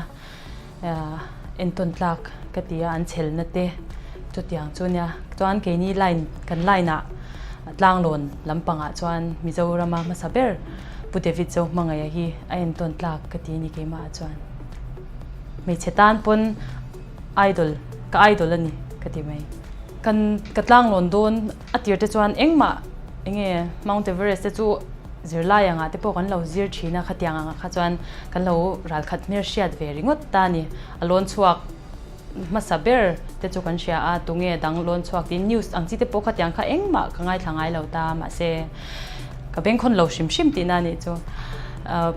Entawn tlak ka ti a, an chhelna te chutiang chu nia. Chuan keini line kan line ah tlanglawn lampangah chuan Mizorama hmasa ber Pu David Zohmangaia hi a entawn tlak ka ti a ni keimah ah chuan. Hmeichhe tan pawn idol ka idol a ni ka ti mai. Kan ka tlanglawn dawn a tir te chuan engmah enge Mount Everest te chu zirlai angah te pawh kan lo zir thin a khatiang angah kha chuan Kan lo ralkhat hmel hriat ve ringawt ta ni. A lawn chhuak hmasa ber te chu kan hria a, tunge dang lawn chhuak tiin news ang chi te pawh khatiang kha engmah ka ngaithla ngai lo ta mahse ka bengkhawn lo hrim hrim tihna a nih chu.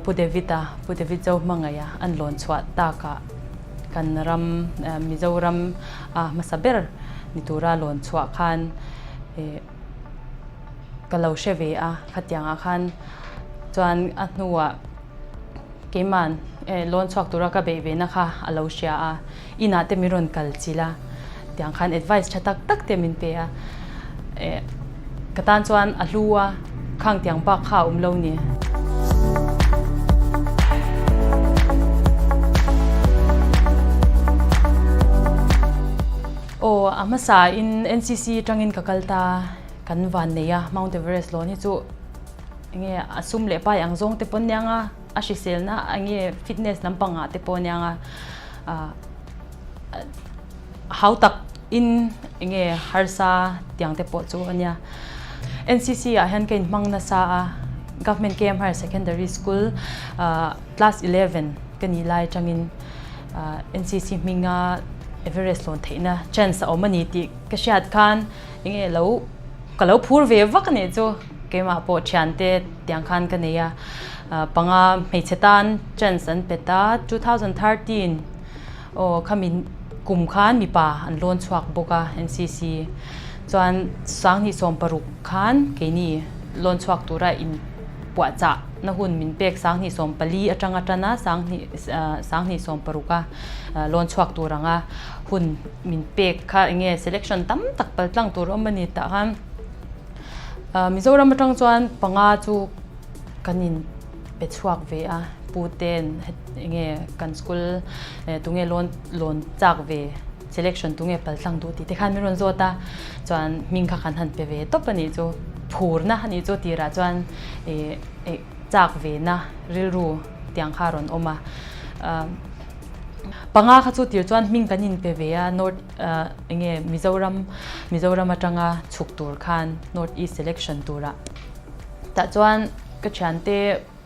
Pu David-a, Pu David Zohmangaia an lawn chhuah takah kan ram Mizoram a hmasa ber ni tura lawn chhuah khan ka lo hre ve a, khatiangah khan chuan a hnuah Keiman loan chhuak tura ka beih ve na kha a lo hria a, inah te min rawn kal chilh a, tiang khan advice tha tak tak te min pe a, ka tan chuan a hlu a, khang tiang bak kha a awm lo ni. Aw a hmasa in NCC tangin ka kal ta, kan van nei a, Mount Everest loan hi chu. Enge a sum leh pai ang zawng te pawn nia nga, a hriselna enge fitness lampang ah te pawh nia nga ah hau tak in enge harsa tiang te pawh chu a nia. NCC ah hian ka inhmang nasa a, Government KM Higher Secondary School ah class 11 ka nih lai atangin ah NCC hminga Everest lawn theihna chance a awm a ni tih ka hriat khan enge lo ka lo phur ve vak a nih chu keimah pawh thiante tiang khan ka nei a panga hmeichhe tan chance an pet a 2013 aw khami kum khan mipa an lawn chhuak bawk a NCC chuan sanghnih sawm paruk khan keini lawn chhuak tura in puahchah na hun min pek sanghnih 14 atanga tana sanghnih sanghnih 16 a lawn chhuak tur anga hun min pek kha enge selection tam tak pal tlang tur awm a ni tah khan Mizoram atang chuan panga chu kan in pe chhuak ve a pu ten enge kan school tunge lawn lawn chak ve selection tunge pal tlang duh tih te khan min rawn zawt a chuan hming kha kan han pe ve tawp a nih chu phurna a nih chu tirah chuan ih chak ve na rilru tiang kha a rawn awm a. Panga kha chu tir chuan hming kan inpe ve a, North eng nge Mizoram Mizoram atanga chhuk tur khan North East selection turah tah chuan ka thiante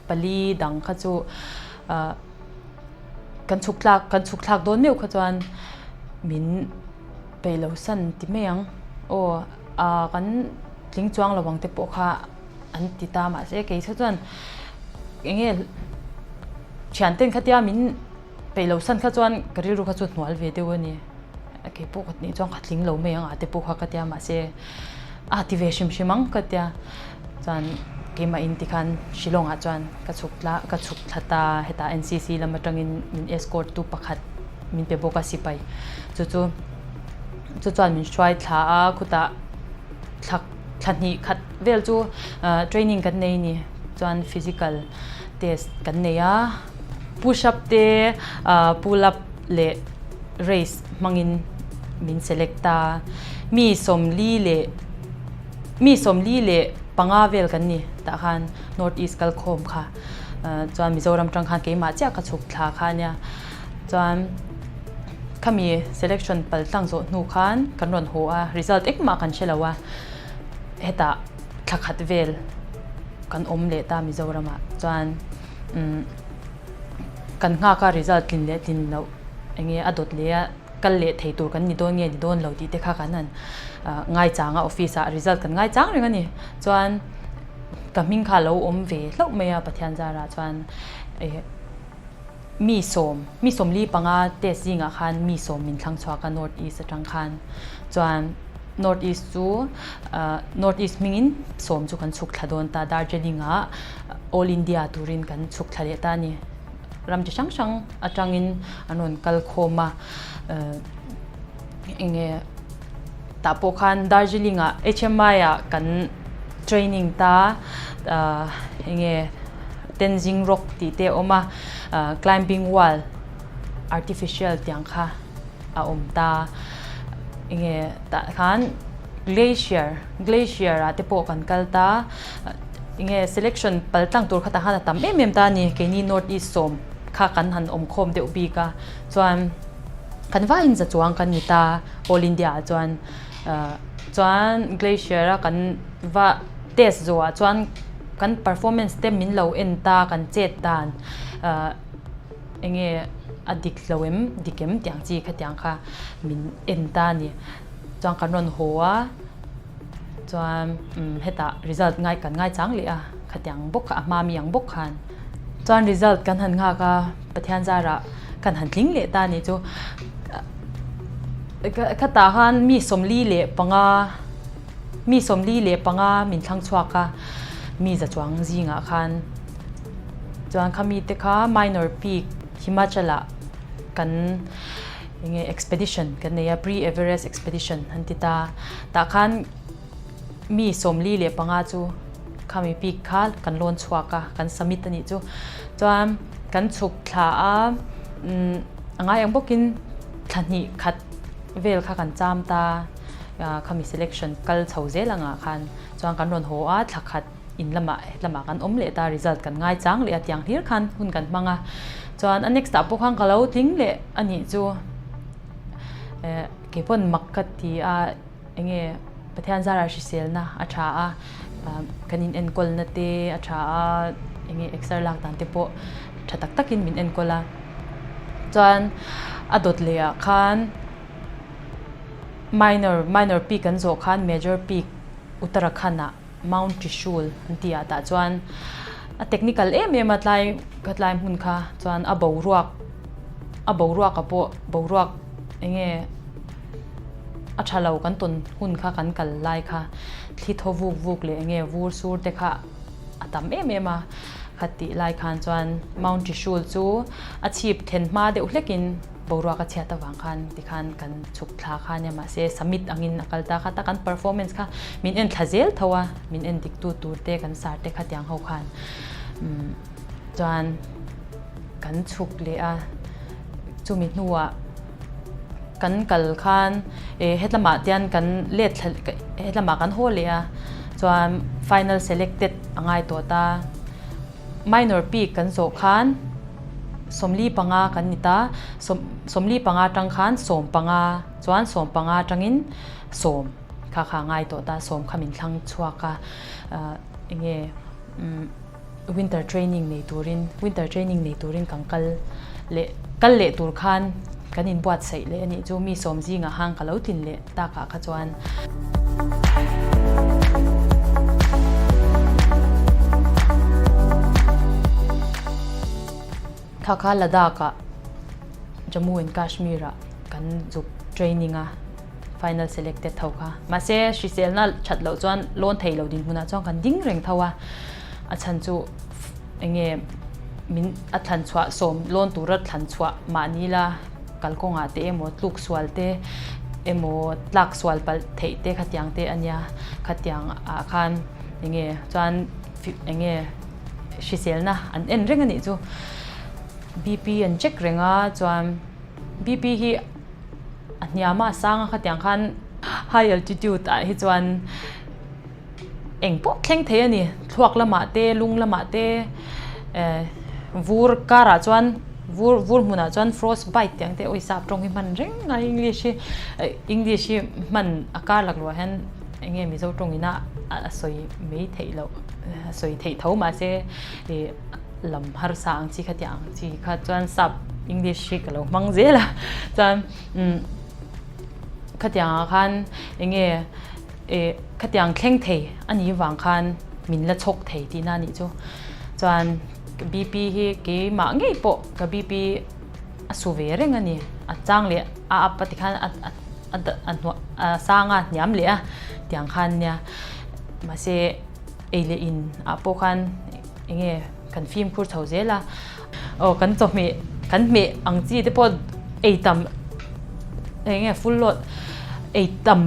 pali dang kha chu kan chhuk thlak kan chhuk thlak dawn meuh kha chuan min peih lo san ti mai ang aw ah kan tling chuang lo ang te pawh kha. an ti ta mahse kei kha chuan eng nge thian ten khatia min peih lo san kha chuan ka rilru kha chu hnual ve deuh a ni kei pawh ka nih chuan ka tling lo mai ang a te pawh kha ka tia mahse a ti ve hrim hrim ang ka tia chuan keimah in tikhan Shillong ah chuan ka chhuk tla ka chhuk thla ta hetah NCC lam atangin min escort tu pakhat min pe bawk a sipai chu chu chu chuan min hruai thla a khutah thla Thla hnih khat vel chu training kan nei ni chuan physical test kan nei a, push up te pull up leh race hmangin min select a, mi 40 leh mi 45 vel kan ni tah khan North East kalkhawm kha chuan Mizoram tang khan keimah chiah ka chhuk thla kha ania chuan Khami selection pal tlang zawh hnu khan kan rawn haw a, result engmah kan hre lo a, hetah thla khat vel kan awm leh ta Mizoramah chuan umm kan nghak a result tlin leh tlin loh eng nge a dawt leh a kal leh thei tur kan ni dawn nge ni dawn lo tih te kha kan han ngaichang a office ah result kan ngaichang reng a ni chuan ka hming kha a lo awm ve hlauh mai a Pathian zarah chuan eh. Mi sawm, mi 45 test zingah khan mi sawm min thlang chhuak a North East atang khan. Chuan North East chu North East hmingin sawm chu kan chhuk thla dawn ta Darjeeling ah All India turin kan chhuk thla leh ta a ni. Ram chi hrang hrang atangin an rawn kal khawm a. Eng nge tah pawh khan Darjeeling ah HMI ah kan training ta eng nge Tenzing Rock tih te a awm a climbing wall artificial tiang kha a awm ta eng nge tah khan glacier glacier ah te pawh kan kal ta eng nge selection pal tlang tur kha tah khan a tam em em ta a ni keini North East sawm kha kan han awm khawm deuh bik a chuan. Kan vaiin za chuang kan ni ta All India ah chuan chuan Glacier a kan va test zawh ah chuan kan performance te min lo en ta kan chet dan eng nge a dik lo em dik em tih ang chi khatiang kha min en ta a ni chuan kan rawn haw a. Chuan hetah result ngai kan ngai chang leh a, khatiang bawk kha a hma mi ang bawk khan. Chuan result kan han nghak a, Pathian zarah kan han tling leh ta a nih chu. Khatah khan mi 45 mi 45 min thlang chhuak a, mi za chuang zingah khan. Chuan khami te kha minor peak Himachal ah kan. Enge expedition kan nei a, pre-Everest expedition an ti ta. Tah khan mi 45 chu khami peak kha kan lawn chhuak a, kan summit a nih chu. Chuan kan chhuk thla a, a ngai ang bawkin thla hnih khat vel kha kan cham ta, khami selection kal chho zel angah khan. Chuan kan rawn haw a, thla khat. in lamah hetlamah kan awm leh ta result kan ngai chang leh a tiang hlir khan hun kan hmang a chuan a next ah pawh khan ka lo tling leh a nih chu eh kei pawn mak ka ti a enge Pathian zara hriselna a tha a kan in enkawlna te a tha a enge exer lak dan te pawh tha tak takin min enkawl a chuan a dawt leh ah khan minor minor peak an zawh khan major peak Uttarakhand ah Mount Trishul an tih ah tah chuan a technical em em a tlai ka tlai hmun kha chuan a boruak a boruak ah pawh boruak eng nge a tha lo kan tawn hun kha kan kal lai kha thli thaw vuk vuk leh eng nge vur sur te kha a tam em em a kha tih lai khan chuan Mount Trishul chu a chhip then hma deuh hlek in. Boruak a chhiat avang khan tikhan kan chhuk thla kha ania mahse summit angin a kal ta kha ta kan performance kha min en thla zel tho a min en dik tu tur te kan sar te kha tiang ho khan umm chuan kan chhuk leh a chumi hnuah kan kal khan eh hetlamah tian kan let thla hetlamah kan haw leh a chuan final selected a ngai tawh ta. Minor peak kan zawh khan 45 kan ni ta, 45 atang khan 15 chuan 15 atangin 10 kha kha ngai tawh ta, 10 kha min thlang chhuak a, enge winter training nei turin winter training nei turin kan kal leh kal leh tur khan kan inbuatsaih leh a nih chu mi sawm zingah hang ka lo tlin leh. Takah kha chuan. Kha kha Ladakh ah Jammu and Kashmir ah kan zuk training a final selected tho kha. Mahse hriselna that loh chuan lawn thei lo dinhmunah chuan kan ding reng tho a, a chhan chu enge min a thlan chhuah sawm lawn tura thlan chhuah mahni la. Kalkawngah te emaw tluk sual te emaw tlak sual palh theih te khatiang te a nia, khatiang ah khan enge chuan enge hriselna an en reng a nih chu. BP an check reng a chuan BP hi a hniam a a sang a khatiang khan high altitude ah hi chuan Eng pawh thleng thei a ni. Thluak lamah te, lung lamah te, eh vur karah chuan vur vur hmunah chuan frost bite tih ang te awisa tawng hi hman reng a English hi English hi hman a kar lak luah hian eng nge Mizo tawngin a a sawi mai theih loh a sawi theih tho mahse ih lam harsa ang chi kha tih ang chi kha chuan sap English hi ka lo hmang zel a chuan umm khatiangah khan eng nge. Eh, khatiang thleng thei a nih vang khan min la chhawk thei tihna a nih chu. Chuan BP hi keimah ngei pawh ka BP a su ve reng a ni. A chang leh a up a tikhan a a a hnuai a sang a hniam leh a tiang khan nia. Mahse ei leh in ah pawh khan eng nge kan fimkhur chho zel a. Aw kan chawhmeh kan hmeh ang chi te pawh ei tam eng nge full load ei tam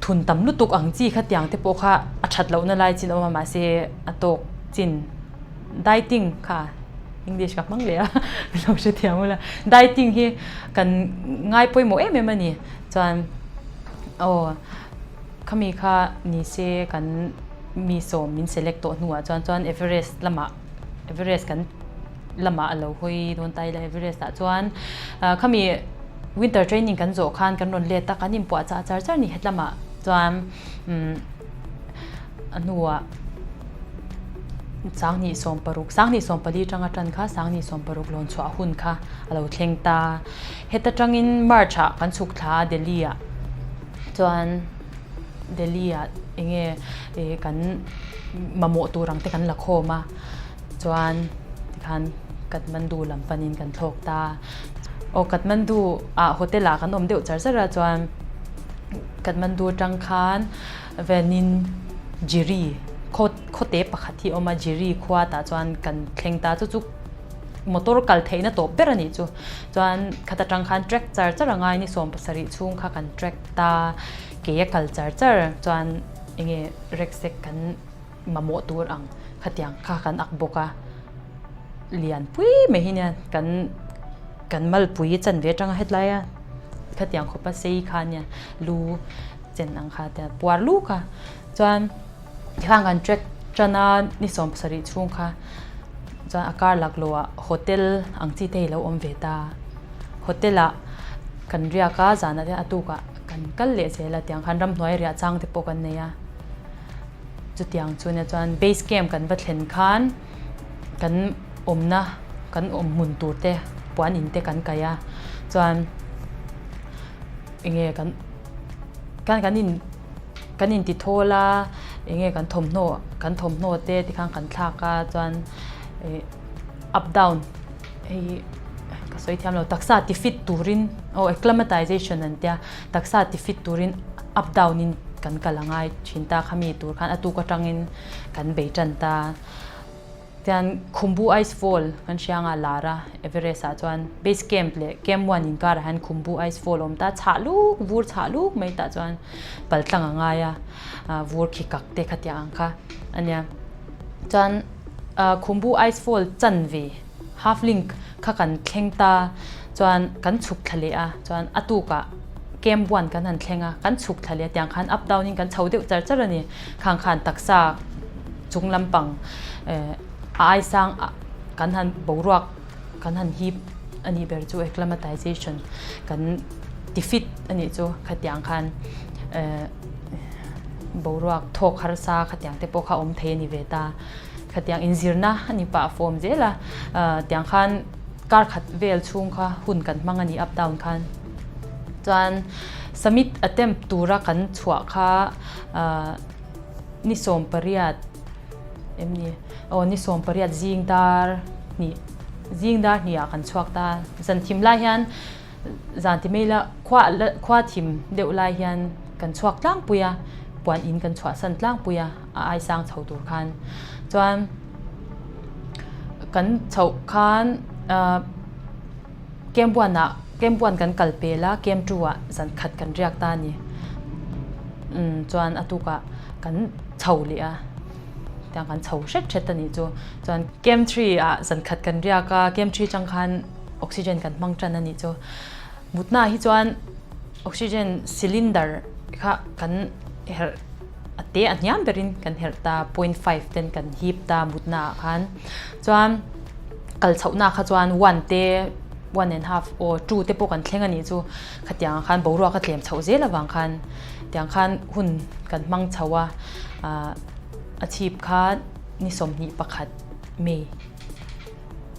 thun tam lutuk ang chi kha tiang te pawh kha a that lohna lai chin a awm a mahse a tawk chin dieting kha english ka hmang leh a min lo hrethiam ula dieting hi kan ngai pawimawh em em a ni chuan aw khami kha ni se kan mi sawm min select tawh hnuah chuan chuan everest lamah. Everest kan lamah a lo hawi dawn ta ila Everest ah chuan khami winter training kan zawh khan kan rawn let a kan inpuah chah char char ni het lamah chuan umm a hnuah sanghnih 16 sanghnih 14 atanga tan kha sanghnih 16 lawn chhuah hun kha a lo thleng ta heta tangin March ah kan chhuk thla a Delhi ah chuan. Delhi ah enge ih kan mamawh tur ang te kan la khawm a chuan tikhan Kathmandu lam panin kan thlawk ta aw Kathmandu ah hotel ah kan awm deuh char char a chuan Kathmandu atang khan vanin Jiri khaw khawte pakhat hi a awm a Jiri khua tah chuan kan thleng ta chu chu motor kal theihna tawp ber a nih chu chuan khat atang khan track char char a ngai ni 17 chhung kha kan track ta ke a kal char char chuan enge rucksack kan mamawh tur ang khatiang kha kan ak bawk a lian pui mai hi nia kan kan malpui chan ve atanga hetlai a khatiang khawpa sei kha nia lu chen ang kha tia puar lu kha chuan khang kan track. Ṭan a ni 70 chhung kha chuan a kar laklawh ah hotel ang chi te hi lo awm ve ta. Hotel ah kan riak a, zanah te a tukah kan kal leh zel a tiang khan ramhnuai riah chang te pawh kan nei a. Chutiang chu nia chuan base camp kan va thlen khan kan awmna kan awm hmun tur te puan in te kan kaih a chuan enge kan kan kan in kan inti thawl a enge kan thawmhnaw kan thawmhnaw te tikhan kan thlak a chuan ih up down hei ka sawi thiam lo taksa ti fit turin aw acclimatization an tia taksa ti fit turin up down in kan kal a ngai thin ta khami tur khan a tuk atangin kan bei tan ta. Tian Khumbu Ice Fall kan hria anga lar a, Everest ah chuan Base Camp leh Camp One inkar ah hian Khumbu Ice Fall a awm ta, chhah luk, vur chhah luk mai tah chuan pal tlang a ngai a, vur khi kak te kha tiang ang kha a nia. Chuan Khumbu Ice Fall chanve, half link, kha kan thleng ta chuan kan chhuk thla leh a, chuan a tukah Camp One kan han thleng a, kan chhuk thla leh a tiang khan up down in kan chho deuh char char a ni, khang khan taksa chung lampang eh a aisang kan han boruak kan han hip a nih ber chu acclimatization kan ti fit a nih chu khatiang khan eh boruak thawk harsa khatiang te pawh kha awm thei a ni ve ta khatiang inzirna a ni pah fawm zel a ah tiang khan kar khat vel chhung kha hun kan hmang a ni up down khan chuan summit attempt tura kan chhuah kha ah. Ni 18 em ni? Aw ni 18 zing dar hnih zing dar hnih ah kan chhuak ta. Zan thim lai hian zan ti mai ila khua khua thim deuh lai hian kan chhuak tlangpui a, puan in kan chhuahsan tlangpui a, a ai sang chho tur khan. Chuan kan chhoh khan ah Camp one ah camp one kan kal pel a, camp two ah zan khat kan riak ta a ni. Umm chuan a tukah kan chho leh a, tiang kan chho hret hret a nih chu. Chuan camp 3 ah zan khat kan riak a, camp 3 chang khan oxygen kan hmang tan a nih chu. Mutna hi chuan oxygen cylinder kha kan herh a te a hniam berin kan herh ta, 0.5 ten kan hip ta mutna ah khan. Chuan kal chhohna kha chuan one te one and half aw two te pawh kan thleng a nih chu khatiang ah khan boruak a tlem chhoh zel avang khan tiang khan hun kan hmang chho a ah a chhip kha ni 21 May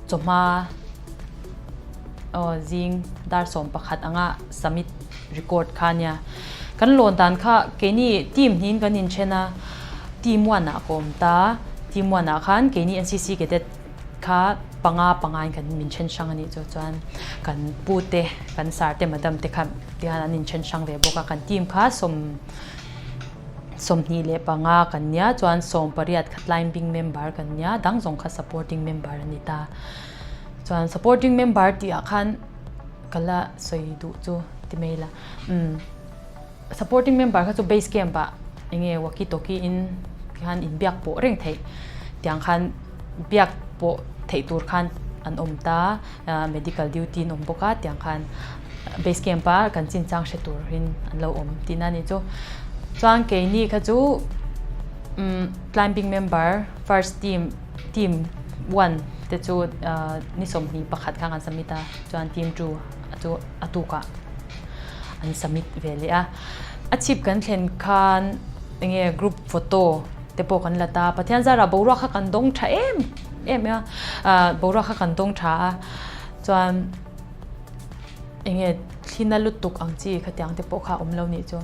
chawhma aw zing dar 11 anga summit record kha ania kan lawn dan kha keini team hnihin kan inthen a team one ah ka awm ta team one ah khan keini N_C_C cadet kha panga panga in kan min then hrang a nih chu chuan kan pu te kan sir te madam te kha tihian an inthen hrang ve bawk a kan team kha sawm 25 kan nia chuan 18 kha climbing member kan nia dang zawng kha supporting member a ni ta chuan supporting member tih ah khan ka la sawi duh chu ti mai la umm supporting member kha chu base camp ah enge walkie talkie in khan inbiak pawh reng theih tiang khan biak pawh theih tur khan an awm ta ah medical duty an awm bawk a tiang khan base camp a kan chinchang hre turin an lo awm tihna a nih chu chuan keini kha chu umm climbing member first team team one te chu ah ni 21 khan an submit a chuan team two chu a tukah an submit ve leh a a chhip kan thlen khan enge group photo te pawh kan la ta Pathian zarah boruak kha kan dawng tha em em a ah boruak kha kan dawng tha a chuan enge thlina lutuk ang chi khatiang te pawh kha a awm lo nih chu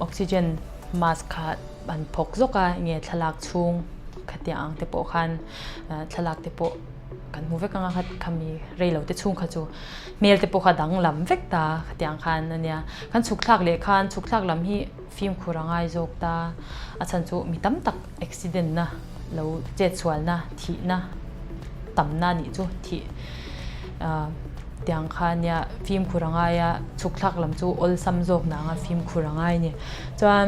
oxygen mask kha an phawk zawk a enge thlalak chhung khatiang ang te pawh khan thlalak te pawh kan hmu vek anga khami rei lo te chhung kha chu hmel te pawh kha danglam vek ta khatiang khan a nia kan chhuk thlak leh khan chhuk thlak lam hi fimkhur a ngai zawk ta a chhan chu mi tam tak accident na lo chet chhual na thih na tam na nih chu thih ah tiang kha nia fimkhur a ngai a chhuk thlak lam chu awlsam zawk nang a fimkhur a ngai a ni chuan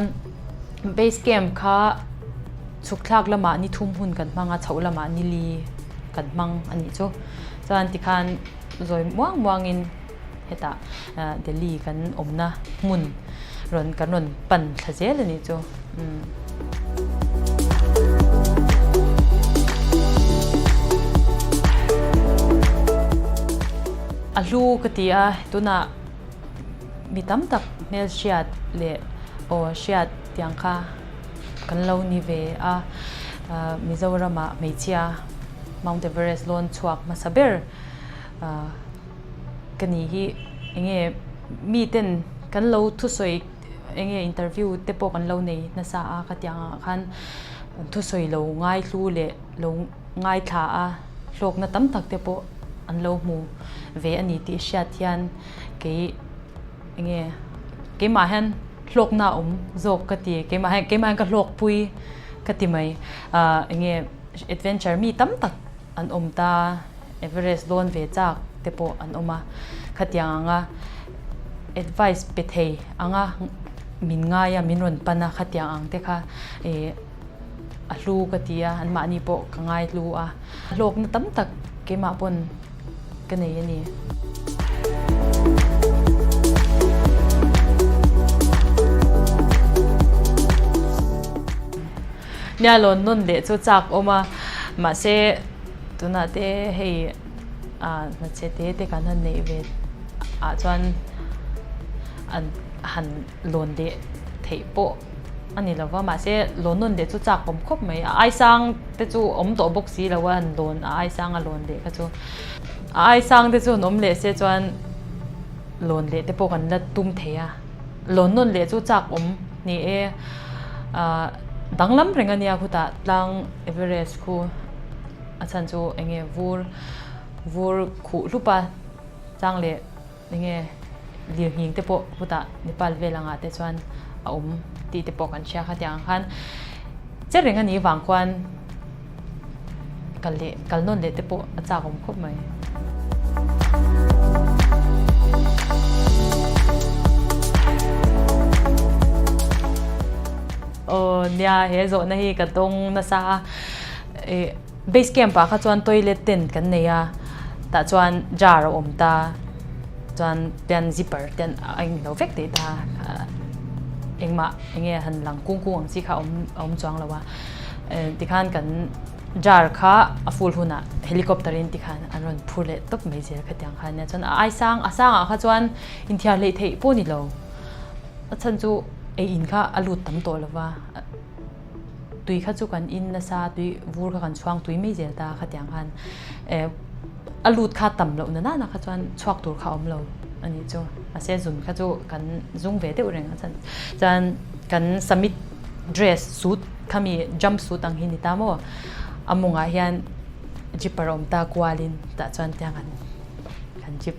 base camp kha chhuk thlak lamah ni thum hun kan hmang a chhoh lamah ni li kan hmang a nih chu chuan tikhan zawi muang muangin hetah Delhi kan awmna hmun rawn kan rawn pan thla zel a nih chu umm. hlu ka ti a, tunah mi tam tak hmelhriat leh aw hriat tiang kha kan lo ni ve a. Mizoramah hmeichhia Mount Everest lawn chhuak hmasa ber ka ni hi enge miten kan lo thusawi enge interview te pawh kan lo nei nasa a ka tih angah khan thusawi lo ngaihlu leh lo ngaithla a hlawkna tam tak te pawh an lo hmu ve a ni tih hriat hian kei enge keimah hian hlawkna a awm zawk ka ti keimah hian keimah hian ka hlawkpui ka ti mai ah enge adventure mi tam tak an awm ta Everest dawn ve chak te pawh an awm a, khatiang anga advice pe thei anga min ngai a, min rawn pan a, khatiang ang te kha ih a hlu ka ti a, anmahni pawh ka ngai hlu a, hlawkna tam tak keimah pawn ka nei a ni. Nia lawn nawn leh chu chak awm a, mahse Tunah te hei ah hmeichhe te te kan han neih ve ah chuan an han lawn leh theih pawh a ni lo va mahse lawn nawn leh chu chak awm khawp mai a aisang te chu awm tawh bawk si lo a han lawn a aisang a lawn leh kha chu a aisang te chu an awm leh se chuan lawn leh te pawh kan la tum thei a lawn nawn leh chu chak awm ni e ah danglam reng a nia khutah tlang Everest khu. A chhan chu eng nge vur vur khuh hlup a chang leh eng nge lirnghing te pawh hutah Nepal vel angah te chuan a awm tih te pawh kan hria kha tiang ang khan che reng a nih vang khuan kal leh kal nawn leh te pawh a chak awm khawp mai. Aw nia he zawhna hi ka dawng nasa a. Ih base camp ah kha chuan toilet tent kan nei a tah chuan jar a awm ta chuan ten zipper ten a eng lo vek teh ta engmah eng nge han lang kung kung ang chi kha a awm a awm chuang lo a tikhan kan jar kha a full hunah helicopter in tikhan an rawn phur leh tawp mai zel khatiang kha ania chuan a ai sang a sangah kha chuan inthiar hleih theih pawh a ni lo a chhan chu ei in kha a lut tam tawh lo va. Tui kha chu kan in nasa tui vur kha kan chhuang tui mai zel ta khatiang khan eh a lut kha tam loh na nana kha chuan chhuak tur kha awm lo a nih chu mahse zun kha chu kan zung ve deuh reng a chuan chuan kan summit dress suit khami jump suit ang hi ni ta maw a mawngah hian zipper a awm ta kualin tah chuan tiang kan kan zip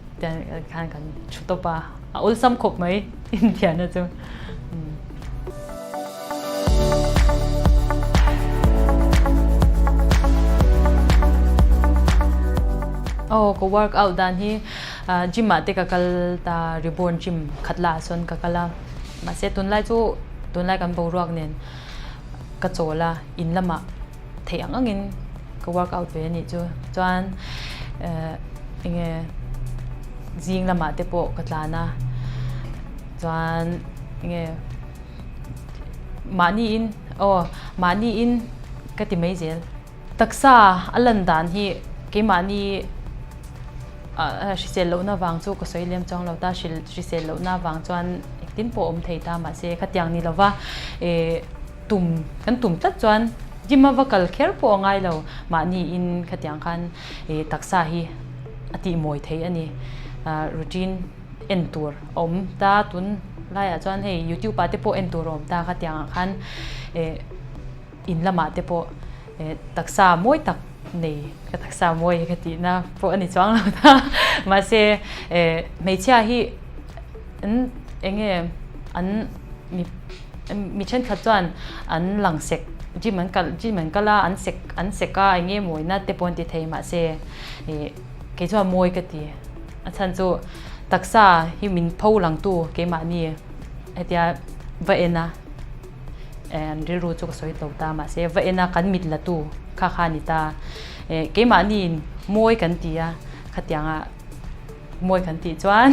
khan kan thu tawp a a awlsam khawp mai inthiahna chu. Aw ka workout dan hi gym ah te ka kal ta reborn gym khat lah ah sawn ka kal a mahse tunlai chu tunlai kan boruak nen ka chawl a in lamah theih ang angin ka workout ve a nih chu chuan eh enge zing lamah te pawh ka tlan a chuan enge. Mahniin aw mahniin ka ti mai zel. Taksa a lan dan hi keimahni hrisel lohna vang chu ka sawi lem chuang lo ta, hrisel lohna vang chuan engtin pawh awm thei ta mahse khatiang ni lova tum kan tum tlat chuan gym a va kal kher pawh a ngai lo mahniin khatiang khan taksa hi a tihmawi thei a ni routine. en tur a awm ta tun laiah chuan hei youtube ah te pawh en tur a awm ta khatiang ah khan eh in lamah te pawh eh taksa mawi tak nei ka taksa mawi ka tihna pawh a ni chuang lo ta mahse eh hmeichhia hi an eng nge an mi mi thenkhat chuan an lang sek gym an kal gym an kal a an sek an sek a eng nge mawina te pawh an ti thei mahse ih kei chuan mawi ka ti. A chhan chu taksa hi min pho langtu keimahni hetia va en a eh an rilru chu ka sawi tlo ta mahse va en a kan mit la tu kha kha a ni ta eh keimahni mawi kan ti a khatianga mawi kan tih chuan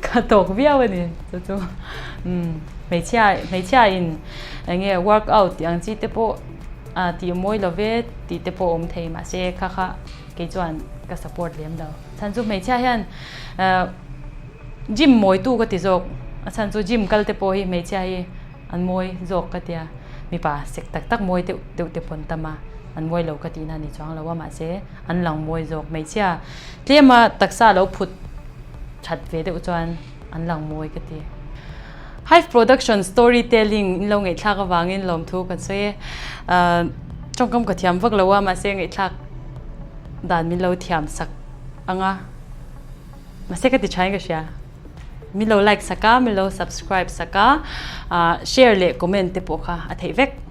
ka tawk viau a ni chu chu umm hmeichhia hmeichhia in eng nge workout tih ang chi te pawh ah tih mawi lo ve tih te pawh a awm thei mahse kha kha. kei chuan ka support lem lo. Chhan chu hmeichhia hian gym mawitu ka ti zawk, a chhan chu gym kal te pawh hi hmeichhia hi an mawi zawk ka tia, mipa sek tak tak mawi deuh deuh te pawh an tam a, an mawi lo ka tihna a ni chuang lo a mahse an lang mawi zawk. Hmeichhia tlema taksa lo phut that ve deuh chuan an lang mawi ka ti. Hive Production Story Telling in lo ngaihthlak avangin lawmthu kan sawi e. Tawngkam ka thiam vak lo a mahse ngaihthlak dan min lo thiam sak ang a, mahse ka ti thain ka hria. Min lo like sak a, min lo subscribe sak a, share leh comment te pawh kha a theih vek.